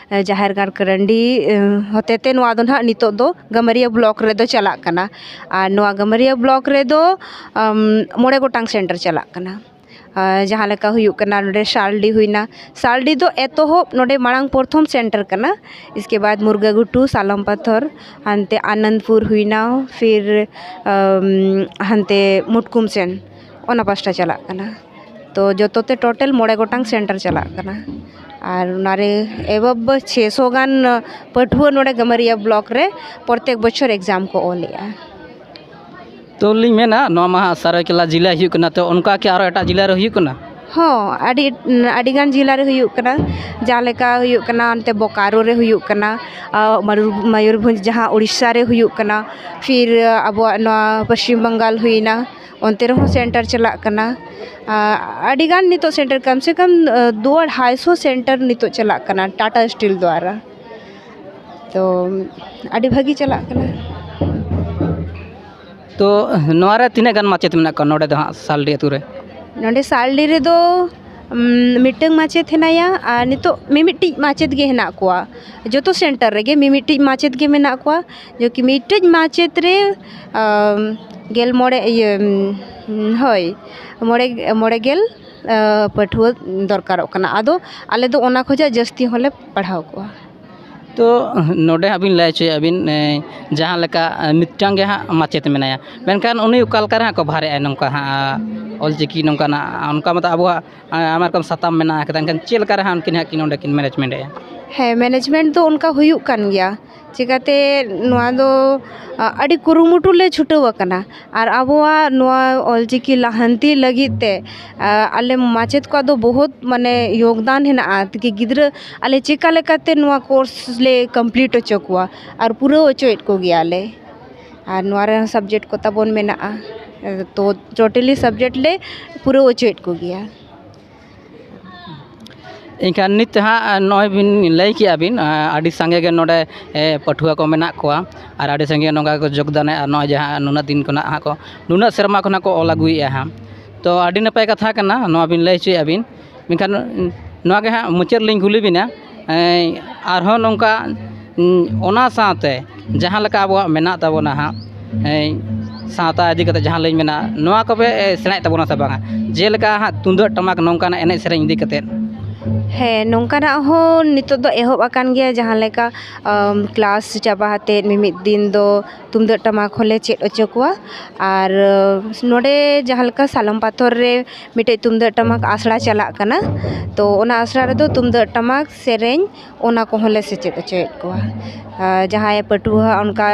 ᱡᱟᱦᱮᱨ ᱜᱟᱲ ᱠᱨᱟᱱᱰᱤ ᱦᱚᱛᱮᱛᱮ ᱱᱚᱣᱟ ᱫᱚ ᱱᱟᱦᱟᱜ ᱱᱤᱛᱚᱜ ᱫᱚ ᱜᱟᱢᱟᱨᱤᱭᱟ ᱵᱞᱚᱠ ᱨᱮᱫᱚ ᱪᱟᱞᱟᱜ ᱠᱟᱱᱟ᱾ ᱟᱨ ᱱᱚᱣᱟ ᱜᱟᱢᱟᱨᱤᱭᱟ ᱵᱞᱚᱠ ᱨᱮᱫᱚ ᱟᱢ, ᱢᱚᱬᱮ ᱜᱚᱴᱟᱝ ᱥᱮᱱᱴᱟᱨ ᱪᱟᱞᱟᱜ ᱠᱟᱱᱟ᱾ ᱟᱨ ᱡᱟᱦᱟᱸ ᱞᱮᱠᱟ ᱦᱩᱭᱩᱜ ᱠᱟᱱᱟ ᱱᱚᱰᱮ ᱥᱟᱞᱰᱤ ᱦᱩᱭᱱᱟ, ᱥᱟᱞᱰᱤ ᱫᱚ ᱮᱛᱚᱦᱚᱵ ᱱᱚᱰᱮ ᱢᱟᱲᱟᱝ ᱯᱨᱚᱛᱷᱚᱢ ᱥᱮᱱᱴᱟᱨ ᱠᱟᱱᱟ, ᱤᱥᱠᱮ ᱵᱟᱫ ᱢᱩᱨᱜᱟᱹᱜᱷᱩᱴᱩ, ᱥᱟᱞᱚᱢ ᱯᱟᱛᱷᱚᱨ, ᱦᱟᱱᱛᱮ ᱟᱱᱚᱱᱫᱯᱩᱨ ᱦᱩᱭᱱᱟ, ᱯᱷᱤᱨ ᱟᱢ, ᱦᱟᱱᱛᱮ ᱢᱩᱴᱠᱩᱢ ᱥᱮᱱ ᱚᱱᱟ ᱯᱟᱥᱴᱟ ᱪᱟᱞᱟᱜ ᱠᱟᱱᱟ᱾ ᱛᱚ ᱡᱚᱛᱚ ᱛᱮ ᱴᱳᱴᱟᱞ ᱢᱚᱬᱮ ᱜᱚᱴᱟᱝ ᱥᱮᱱᱴᱟᱨ ᱪᱟᱞᱟᱜ ᱠᱟᱱᱟ᱾ ᱟᱨ ᱚᱱᱟᱨᱮ ᱮᱵᱚᱵ ᱪᱷᱮ ᱥᱚ ᱜᱟᱱ ᱯᱟᱹᱴᱷᱩᱣᱟᱹ ᱱᱚᱰᱮ ᱜᱟᱹᱢᱟᱹᱨᱤᱭᱟ ᱵᱞᱚᱠ ᱨᱮ ᱯᱨᱚᱛᱮᱠ ᱵᱚᱪᱷᱚᱨ ᱮᱠᱡᱟᱢ ᱠᱚ ᱚᱞᱮᱜᱼᱟ᱾ ᱛᱚ ᱞᱤᱧ ᱢᱮᱱᱟ, ᱱᱚᱣᱟ ᱢᱟ ᱦᱟᱸᱜ ᱥᱟᱹᱨᱟᱹᱭᱠᱮᱞᱟ ᱡᱮᱞᱟ ᱦᱩᱭᱩᱜ ᱠᱟᱱᱟ, ᱛᱚ ᱚᱱᱠᱟ ᱠᱤ ᱟᱨᱚ ᱮᱴᱟᱜ ᱡᱮᱞᱟ ᱨᱮ ᱦᱩᱭᱩᱜ ᱠᱟᱱᱟ? ᱦᱚᱸ, ᱟᱹᱰᱤ ᱟᱹᱰᱤᱜᱟᱱ ᱡᱮᱞᱟ ᱨᱮ ᱦᱩᱭᱩᱜ ᱠᱟᱱᱟ᱾ ᱡᱟᱦᱟᱸ ᱞᱮᱠᱟ ᱦᱩᱭᱩᱜ ᱠᱟᱱᱟ ᱚᱱᱛᱮ ᱵᱳᱠᱟᱨᱳ ᱨᱮ ᱦᱩᱭᱩᱜ ᱠᱟᱱᱟ, ᱟᱨ ᱢᱟᱭᱩᱨ- ᱢᱚᱭᱩᱨᱵᱷᱚᱸᱡᱽ ᱡᱟᱦᱟᱸ ᱩᱲᱤᱥᱥᱟ ᱨᱮ ᱦᱩᱭᱩᱜ ᱠᱟᱱᱟ, ᱯᱷᱤᱨ ᱟᱵᱚᱣᱟᱜ ᱱᱚᱣᱟ ᱯᱚᱥᱪᱤᱢ ᱵᱟᱝᱜᱟᱞ ᱦᱩᱭᱱᱟ, ᱚᱱᱛᱮ ᱨᱮᱦᱚᱸ ᱥᱮᱱᱴᱟᱨ ᱪᱟᱞᱟᱜ ᱠᱟᱱᱟ᱾ ᱟᱨ ᱟᱹᱰᱤᱜᱟᱱ ᱱᱤᱛᱚᱜ ᱥᱮᱱᱴᱟᱨ, ᱠᱚᱢ ᱥᱮ ᱠᱚᱢ ᱫᱩ ᱟᱲᱟᱭ ᱥᱚ ᱥᱮᱱᱴᱟᱨ ᱱᱤᱛᱚᱜ ᱪᱟᱞᱟᱜ ᱠᱟᱱᱟ ᱴᱟᱴᱟ ᱥᱴᱤᱞ ᱫᱣᱟᱨᱟ᱾ ᱛᱚ ᱟᱹᱰᱤ ᱵᱷᱟᱹᱜᱤ ᱪᱟᱞᱟᱜ ᱠᱟᱱᱟ᱾ ᱛᱚ ᱱᱚᱣᱟ ᱨᱮ ᱛᱤᱱᱟᱹᱜ ᱜᱟᱱ ᱢᱟᱪᱮᱫ ᱢᱮᱱᱟᱜ ᱠᱚᱣᱟ ᱱᱚᱰᱮ ᱫᱚ ᱦᱟᱸᱜ ᱥᱟᱞᱰᱤ ᱟᱹᱛᱩ ᱨᱮ? ᱱᱚᱰᱮ ᱥᱟᱞᱰᱤ ᱨᱮᱫᱚ ᱩᱢ, ᱢᱤᱫᱴᱟᱝ ᱢᱟᱪᱮᱫ ᱦᱮᱱᱟᱭᱟ, ᱟᱨ ᱱᱤᱛᱚᱜ ᱢᱤᱢᱤᱫᱴᱤᱡ ᱢᱟᱪᱮᱫ ᱜᱮ ᱦᱮᱱᱟᱜ ᱠᱚᱣᱟ᱾ ᱡᱚᱛᱚ ᱥᱮᱱᱴᱟᱨ ᱨᱮᱜᱮ ᱢᱤᱢᱤᱫᱴᱤᱡ ᱢᱟᱪᱮᱫ ᱜᱮ ᱢᱮᱱᱟᱜ ᱠᱚᱣᱟ, ᱡᱚ ᱠᱤ ᱢᱤᱫᱴᱤᱡ ᱢᱟᱪᱮᱫ ᱨᱮ ᱟᱢ, ᱜᱮᱞ ᱢᱚᱬᱮ, ᱤᱭᱟᱹ ᱩᱢ, ᱦᱳᱭ, ᱢᱚᱬᱮ ᱢᱚᱬᱮ ᱜᱮᱞ ᱟ, ᱯᱟᱹᱴᱷᱩᱣᱟᱹ ᱫᱚᱨᱠᱟᱨᱚᱜ ᱠᱟᱱᱟ᱾ ᱟᱫᱚ ᱟᱞᱮ ᱫᱚ ᱚᱱᱟ ᱠᱷᱚᱱᱟᱜ ᱡᱟᱹᱥᱛᱤ ᱦᱚᱸᱞᱮ ᱯᱟᱲᱦᱟᱣ ᱠᱚᱣᱟ᱾ ᱛᱚ ᱱᱚᱰᱮ ᱦᱟᱸᱜ ᱵᱤᱱ ᱞᱟᱹᱭ ᱦᱚᱪᱚᱭᱮᱫ ᱟᱹᱵᱤᱱ, ᱮ, ᱡᱟᱦᱟᱸ ᱞᱮᱠᱟ, ᱮ, ᱢᱤᱫᱴᱟᱝ ᱜᱮ ᱦᱟᱸᱜ ᱢᱟᱪᱮᱫ ᱢᱮᱱᱟᱭᱟ, ᱢᱮᱱᱠᱷᱟᱱ ᱩᱱᱤ ᱚᱠᱟ ᱞᱮᱠᱟ ᱨᱮ ᱦᱟᱸᱜ ᱠᱚ ᱵᱷᱟᱨᱮᱜᱼᱟ ᱱᱚᱝᱠᱟ ᱦᱟᱸᱜ, ᱚᱞᱪᱤᱠᱤ ᱱᱚᱝᱠᱟᱱᱟᱜ, ᱚᱱᱠᱟ ᱢᱟᱛᱚ ᱟᱵᱚᱣᱟᱜ, ᱮ, ᱟᱭᱢᱟ ᱨᱚᱠᱚᱢ ᱥᱟᱛᱟᱢ ᱢᱮᱱᱟᱜ ᱟᱠᱟᱫᱟ, ᱮᱱᱠᱷᱟᱱ ᱪᱮᱫ ᱞᱮᱠᱟ ᱨᱮ ᱦᱟᱸᱜ ᱩᱱᱠᱤᱱ ᱦᱟᱸᱜ ᱠᱤᱱ ᱱᱚᱰᱮ ᱠᱤᱱ ᱢᱮᱱᱮᱡᱽᱢᱮᱱᱴ ᱮᱜᱼᱟ? ᱦᱮᱸ, ᱢᱮᱱᱮᱡᱽᱢᱮᱱᱴ ᱫᱚ ᱚᱱᱠᱟ ᱦᱩᱭᱩᱜ ᱠᱟᱱ ᱜᱮᱭᱟ᱾ ᱪᱤᱠᱟᱹᱛᱮ ᱱᱚᱣᱟ ᱫᱚ, ᱟ, ᱟᱹᱰᱤ ᱠᱩᱨᱩᱢᱩᱴᱩ ᱞᱮ ᱪᱷᱩᱴᱟᱹᱣ ᱟᱠᱟᱱᱟ᱾ ᱟᱨ ᱟᱵᱚᱣᱟᱜ ᱱᱚᱣᱟ ᱚᱞᱪᱤᱠᱤ ᱞᱟᱦᱟᱱᱛᱤ ᱞᱟᱹᱜᱤᱫ ᱛᱮ, ᱟ, ᱟᱞᱮ ᱢᱟᱪᱮᱫ ᱠᱚᱣᱟᱜ ᱫᱚ ᱵᱚᱦᱩᱛ, ᱢᱟᱱᱮ, ᱭᱳᱜᱽᱫᱟᱱ ᱦᱮᱱᱟᱜᱼᱟ᱾ ᱛᱤᱠᱤ ᱜᱤᱫᱽᱨᱟᱹ ᱟᱞᱮ ᱪᱮᱠᱟ ᱞᱮᱠᱟᱛᱮ ᱱᱚᱣᱟ ᱠᱳᱨᱥ ᱞᱮ ᱠᱚᱢᱯᱞᱤᱴ ᱦᱚᱪᱚ ᱠᱚᱣᱟ ᱟᱨ ᱯᱩᱨᱟᱹᱣ ᱦᱚᱪᱚᱭᱮᱫ ᱠᱚᱜᱮᱭᱟᱞᱮ᱾ ᱟᱨ ᱱᱚᱣᱟ ᱨᱮ ᱥᱟᱵᱡᱮᱠᱴ ᱠᱚ ᱛᱟᱵᱚᱱ ᱢᱮᱱᱟᱜᱼᱟ, ᱛᱚ ᱴᱳᱴᱟᱞᱤ ᱥᱟᱵᱡᱮᱠᱴ ᱞᱮ ᱯᱩᱨᱟᱹᱣ ᱦᱚᱪᱚᱭᱮᱫ ᱠᱚᱜᱮᱭᱟ᱾ ᱮᱱᱠᱷᱟᱱ ᱱᱤᱛ ᱦᱟᱸᱜ ᱱᱚᱜᱼᱚᱭ ᱵᱤᱱ ᱞᱟᱹᱭ ᱠᱮᱜᱼᱟ ᱵᱤᱱ, ᱟᱹᱰᱤ ᱥᱟᱸᱜᱮ ᱜᱮ ᱱᱚᱰᱮ, ᱮ, ᱯᱟᱹᱴᱷᱩᱣᱟᱹ ᱠᱚ ᱢᱮᱱᱟᱜ ᱠᱚᱣᱟ ᱟᱨ ᱟᱹᱰᱤ ᱥᱟᱸᱜᱮ ᱱᱚᱝᱠᱟ ᱜᱮᱠᱚ ᱡᱳᱜᱽᱫᱟᱱᱮᱫᱼᱟ᱾ ᱱᱚᱜᱼᱚᱭ ᱡᱟᱦᱟᱸ ᱱᱩᱱᱟᱹᱜ ᱫᱤᱱ ᱠᱷᱚᱱᱟᱜ ᱦᱟᱸᱜ ᱠᱚ, ᱱᱩᱱᱟᱹᱜ ᱥᱮᱨᱢᱟ ᱠᱷᱚᱱᱟᱜ ᱠᱚ ᱚᱞ ᱟᱹᱜᱩᱭᱮᱫᱼᱟ ᱦᱟᱸᱜ, ᱛᱚ ᱟᱹᱰᱤ ᱱᱟᱯᱟᱭ ᱠᱟᱛᱷᱟ ᱠᱟᱱᱟ ᱱᱚᱣᱟ ᱵᱤᱱ ᱞᱟᱹᱭ ᱦᱚᱪᱚᱭᱮᱫᱼᱟ ᱵᱤᱱ᱾ ᱢᱮᱱᱠᱷᱟᱱ ᱱᱚᱣᱟ ᱜᱮ ᱦᱟᱸᱜ ᱢᱩᱪᱟᱹᱫ ᱞᱤᱧ ᱠᱩᱞᱤ ᱵᱤᱱᱟ, ᱮᱸ, ᱟᱨᱦᱚᱸ ᱱᱚᱝᱠᱟ, ᱩᱸ, ᱚᱱᱟ ᱥᱟᱶᱛᱮ ᱡᱟᱦᱟᱸ ᱞᱮᱠᱟ ᱟᱵᱚᱣᱟᱜ ᱢᱮᱱᱟᱜ ᱛᱟᱵᱚᱱᱟ ᱦᱟᱸᱜ, ᱮᱸ, ᱥᱟᱶᱛᱟ ᱤᱫᱤ ᱠᱟᱛᱮ ᱡᱟᱦᱟᱸ ᱞᱤᱧ ᱢᱮᱱᱟ, ᱱᱚᱣᱟ ᱠᱚᱯᱮ, ᱮ, ᱥᱮᱬᱟᱭᱮᱫ ᱛᱟᱵᱚᱱᱟ ᱥᱮ ᱵᱟᱝᱟ? ᱡᱮᱞᱮᱠᱟ ᱦᱟᱸᱜ ᱛᱩᱢᱫᱟᱹᱜ ᱴᱟᱢᱟᱠ ᱱᱚᱝᱠᱟᱱᱟᱜ ᱮᱱᱮᱡ ᱥᱮᱨᱮᱧ ᱤᱫᱤ ᱠᱟᱛᱮ᱾ ᱦᱮᱸ, ᱱᱚᱝᱠᱟᱱᱟᱜ ᱦᱚᱸ ᱱᱤᱛᱚᱜ ᱫᱚ ᱮᱦᱚᱵ ᱟᱠᱟᱱ ᱜᱮᱭᱟ, ᱡᱟᱦᱟᱸ ᱞᱮᱠᱟ ᱠᱞᱟᱥ ᱪᱟᱵᱟ ᱟᱛᱮᱫ ᱢᱤᱢᱤᱫ ᱫᱤᱱ ᱫᱚ ᱛᱩᱢᱫᱟᱹᱜ ᱴᱟᱢᱟᱠ ᱦᱚᱸᱞᱮ ᱪᱮᱫ ᱦᱚᱪᱚ ᱠᱚᱣᱟ᱾ ᱟᱨ ᱱᱚᱰᱮ ᱡᱟᱦᱟᱸ ᱞᱮᱠᱟ ᱥᱟᱞᱚᱢ ᱯᱟᱛᱷᱚᱨ ᱨᱮ ᱢᱤᱫᱴᱮᱡ ᱛᱩᱢᱫᱟᱹᱜ ᱴᱟᱢᱟᱠ ᱟᱥᱲᱟ ᱪᱟᱞᱟᱜ ᱠᱟᱱᱟ, ᱛᱚ ᱚᱱᱟ ᱟᱥᱲᱟ ᱨᱮᱫᱚ ᱛᱩᱢᱫᱟᱹᱜ ᱴᱟᱢᱟᱠ, ᱥᱮᱨᱮᱧ, ᱚᱱᱟ ᱠᱚᱦᱚᱸ ᱞᱮ ᱥᱮᱪᱮᱫ ᱦᱚᱪᱚᱭᱮᱫ ᱠᱚᱣᱟ᱾ ᱟᱨ ᱡᱟᱦᱟᱸᱭ ᱯᱟᱹᱴᱷᱩᱣᱟᱹ ᱚᱱᱠᱟ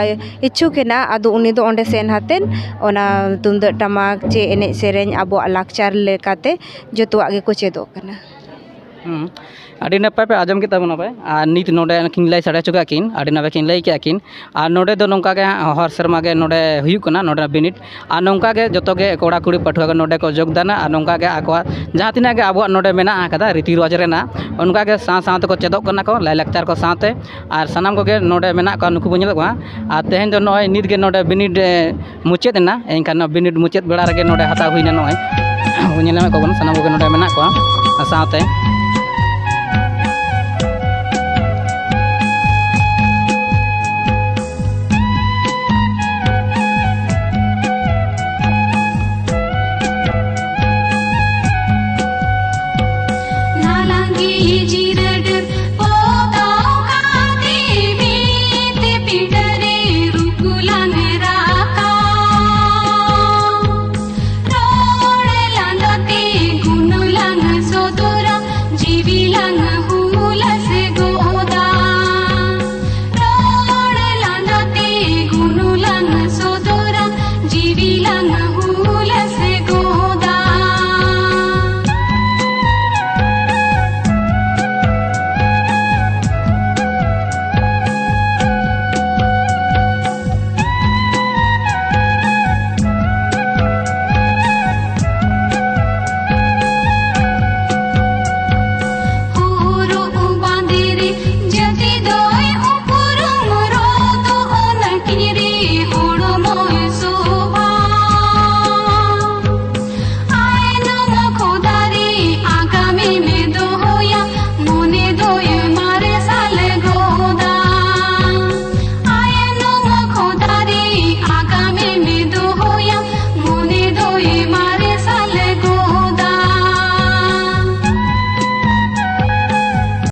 ᱤᱪᱪᱷᱩᱠ ᱦᱮᱱᱟᱜ, ᱟᱫᱚ ᱩᱱᱤ ᱫᱚ ᱚᱸᱰᱮ ᱥᱮᱱ ᱦᱟᱛᱮᱫ ᱚᱱᱟ ᱛᱩᱢᱫᱟᱹᱜ ᱴᱟᱢᱟᱠ ᱪᱮ ᱮᱱᱮᱡ ᱥᱮᱨᱮᱧ ᱟᱵᱚᱣᱟᱜ ᱞᱟᱠᱪᱟᱨ ᱞᱮᱠᱟᱛᱮ ᱡᱚᱛᱚᱣᱟᱜ ᱜᱮᱠᱚ ᱪᱮᱫᱚᱜ ᱠᱟᱱᱟ᱾ ᱦᱩᱸ᱾ ᱟᱹᱰᱤ ᱱᱟᱯᱟᱭ ᱯᱮ ᱟᱸᱡᱚᱢ ᱠᱮᱫ ᱛᱟᱵᱚᱱᱟ ᱯᱮ᱾ ᱟᱨ ᱱᱤᱛ ᱱᱚᱰᱮ ᱠᱤᱱ ᱞᱟᱹᱭ ᱥᱟᱰᱮ ᱦᱚᱪᱚ ᱠᱮᱫᱟ ᱠᱤᱱ, ᱟᱹᱰᱤ ᱱᱟᱯᱟᱭ ᱠᱤᱱ ᱞᱟᱹᱭ ᱠᱮᱫᱟ ᱠᱤᱱ᱾ ᱟᱨ ᱱᱚᱰᱮ ᱫᱚ ᱱᱚᱝᱠᱟ ᱜᱮ ᱦᱟᱸᱜ ᱦᱚᱨ ᱥᱮᱨᱢᱟ ᱜᱮ ᱱᱚᱰᱮ ᱦᱩᱭᱩᱜ ᱠᱟᱱᱟ, ᱱᱚᱰᱮᱱᱟᱜ ᱵᱤᱱᱤᱰ᱾ ᱟᱨ ᱱᱚᱝᱠᱟ ᱜᱮ ᱡᱚᱛᱚ ᱜᱮ ᱠᱚᱲᱟ ᱠᱩᱲᱤ ᱯᱟᱹᱴᱷᱩᱣᱟᱹ ᱠᱚ ᱱᱚᱰᱮ ᱠᱚ ᱡᱳᱜᱽᱫᱟᱱᱟ᱾ ᱟᱨ ᱱᱚᱝᱠᱟ ᱜᱮ ᱟᱠᱚᱣᱟᱜ ᱡᱟᱦᱟᱸ ᱛᱤᱱᱟᱹᱜ ᱜᱮ ᱟᱵᱚᱣᱟᱜ ᱱᱚᱰᱮ ᱢᱮᱱᱟᱜ ᱟᱠᱟᱫᱟ ᱨᱤᱛᱤ ᱨᱮᱣᱟᱡᱽ ᱨᱮᱱᱟᱜ, ᱚᱱᱠᱟ ᱜᱮ ᱥᱟᱶ ᱥᱟᱶ ᱛᱮᱠᱚ ᱪᱮᱫᱚᱜ ᱠᱟᱱᱟ ᱠᱚ ᱞᱟᱭᱼᱞᱟᱠᱪᱟᱨ ᱠᱚ ᱥᱟᱶᱛᱮ᱾ ᱟᱨ ᱥᱟᱱᱟᱢ ᱠᱚᱜᱮ ᱱᱚᱰᱮ ᱢᱮᱱᱟᱜ ᱠᱚᱣᱟ, ᱱᱩᱠᱩ ᱵᱚᱱ ᱧᱮᱞᱮᱫ ᱠᱚᱣᱟ᱾ ᱟᱨ ᱛᱮᱦᱮᱧ ᱫᱚ ᱱᱚᱜᱼᱚᱭ ᱱᱤᱛ ᱜᱮ ᱱᱚᱰᱮ ᱵᱤᱱᱤᱰ ᱮ, ᱢᱩᱪᱟᱹᱫ ᱮᱱᱟ᱾ ᱮᱱᱠᱷᱟᱱ ᱱᱚᱣᱟ ᱵᱤᱱᱤᱰ ᱢᱩᱪᱟᱹᱫ ᱵᱮᱲᱟ ᱨᱮᱜᱮ ᱱᱚᱰᱮ ᱦᱟᱛᱟᱣ ᱦᱩᱭᱱᱟ᱾ ᱱᱚᱜᱼᱚᱭ ᱧᱮᱞ ᱧᱟᱢᱮᱫ ᱠᱚᱣᱟ ᱵᱚᱱ, ᱥᱟᱱᱟᱢ ᱠᱚᱜᱮ ᱱᱚᱰᱮ ᱢᱮᱱᱟᱜ ᱠᱚᱣᱟ᱾ ᱟᱨ ᱥᱟᱶᱛᱮ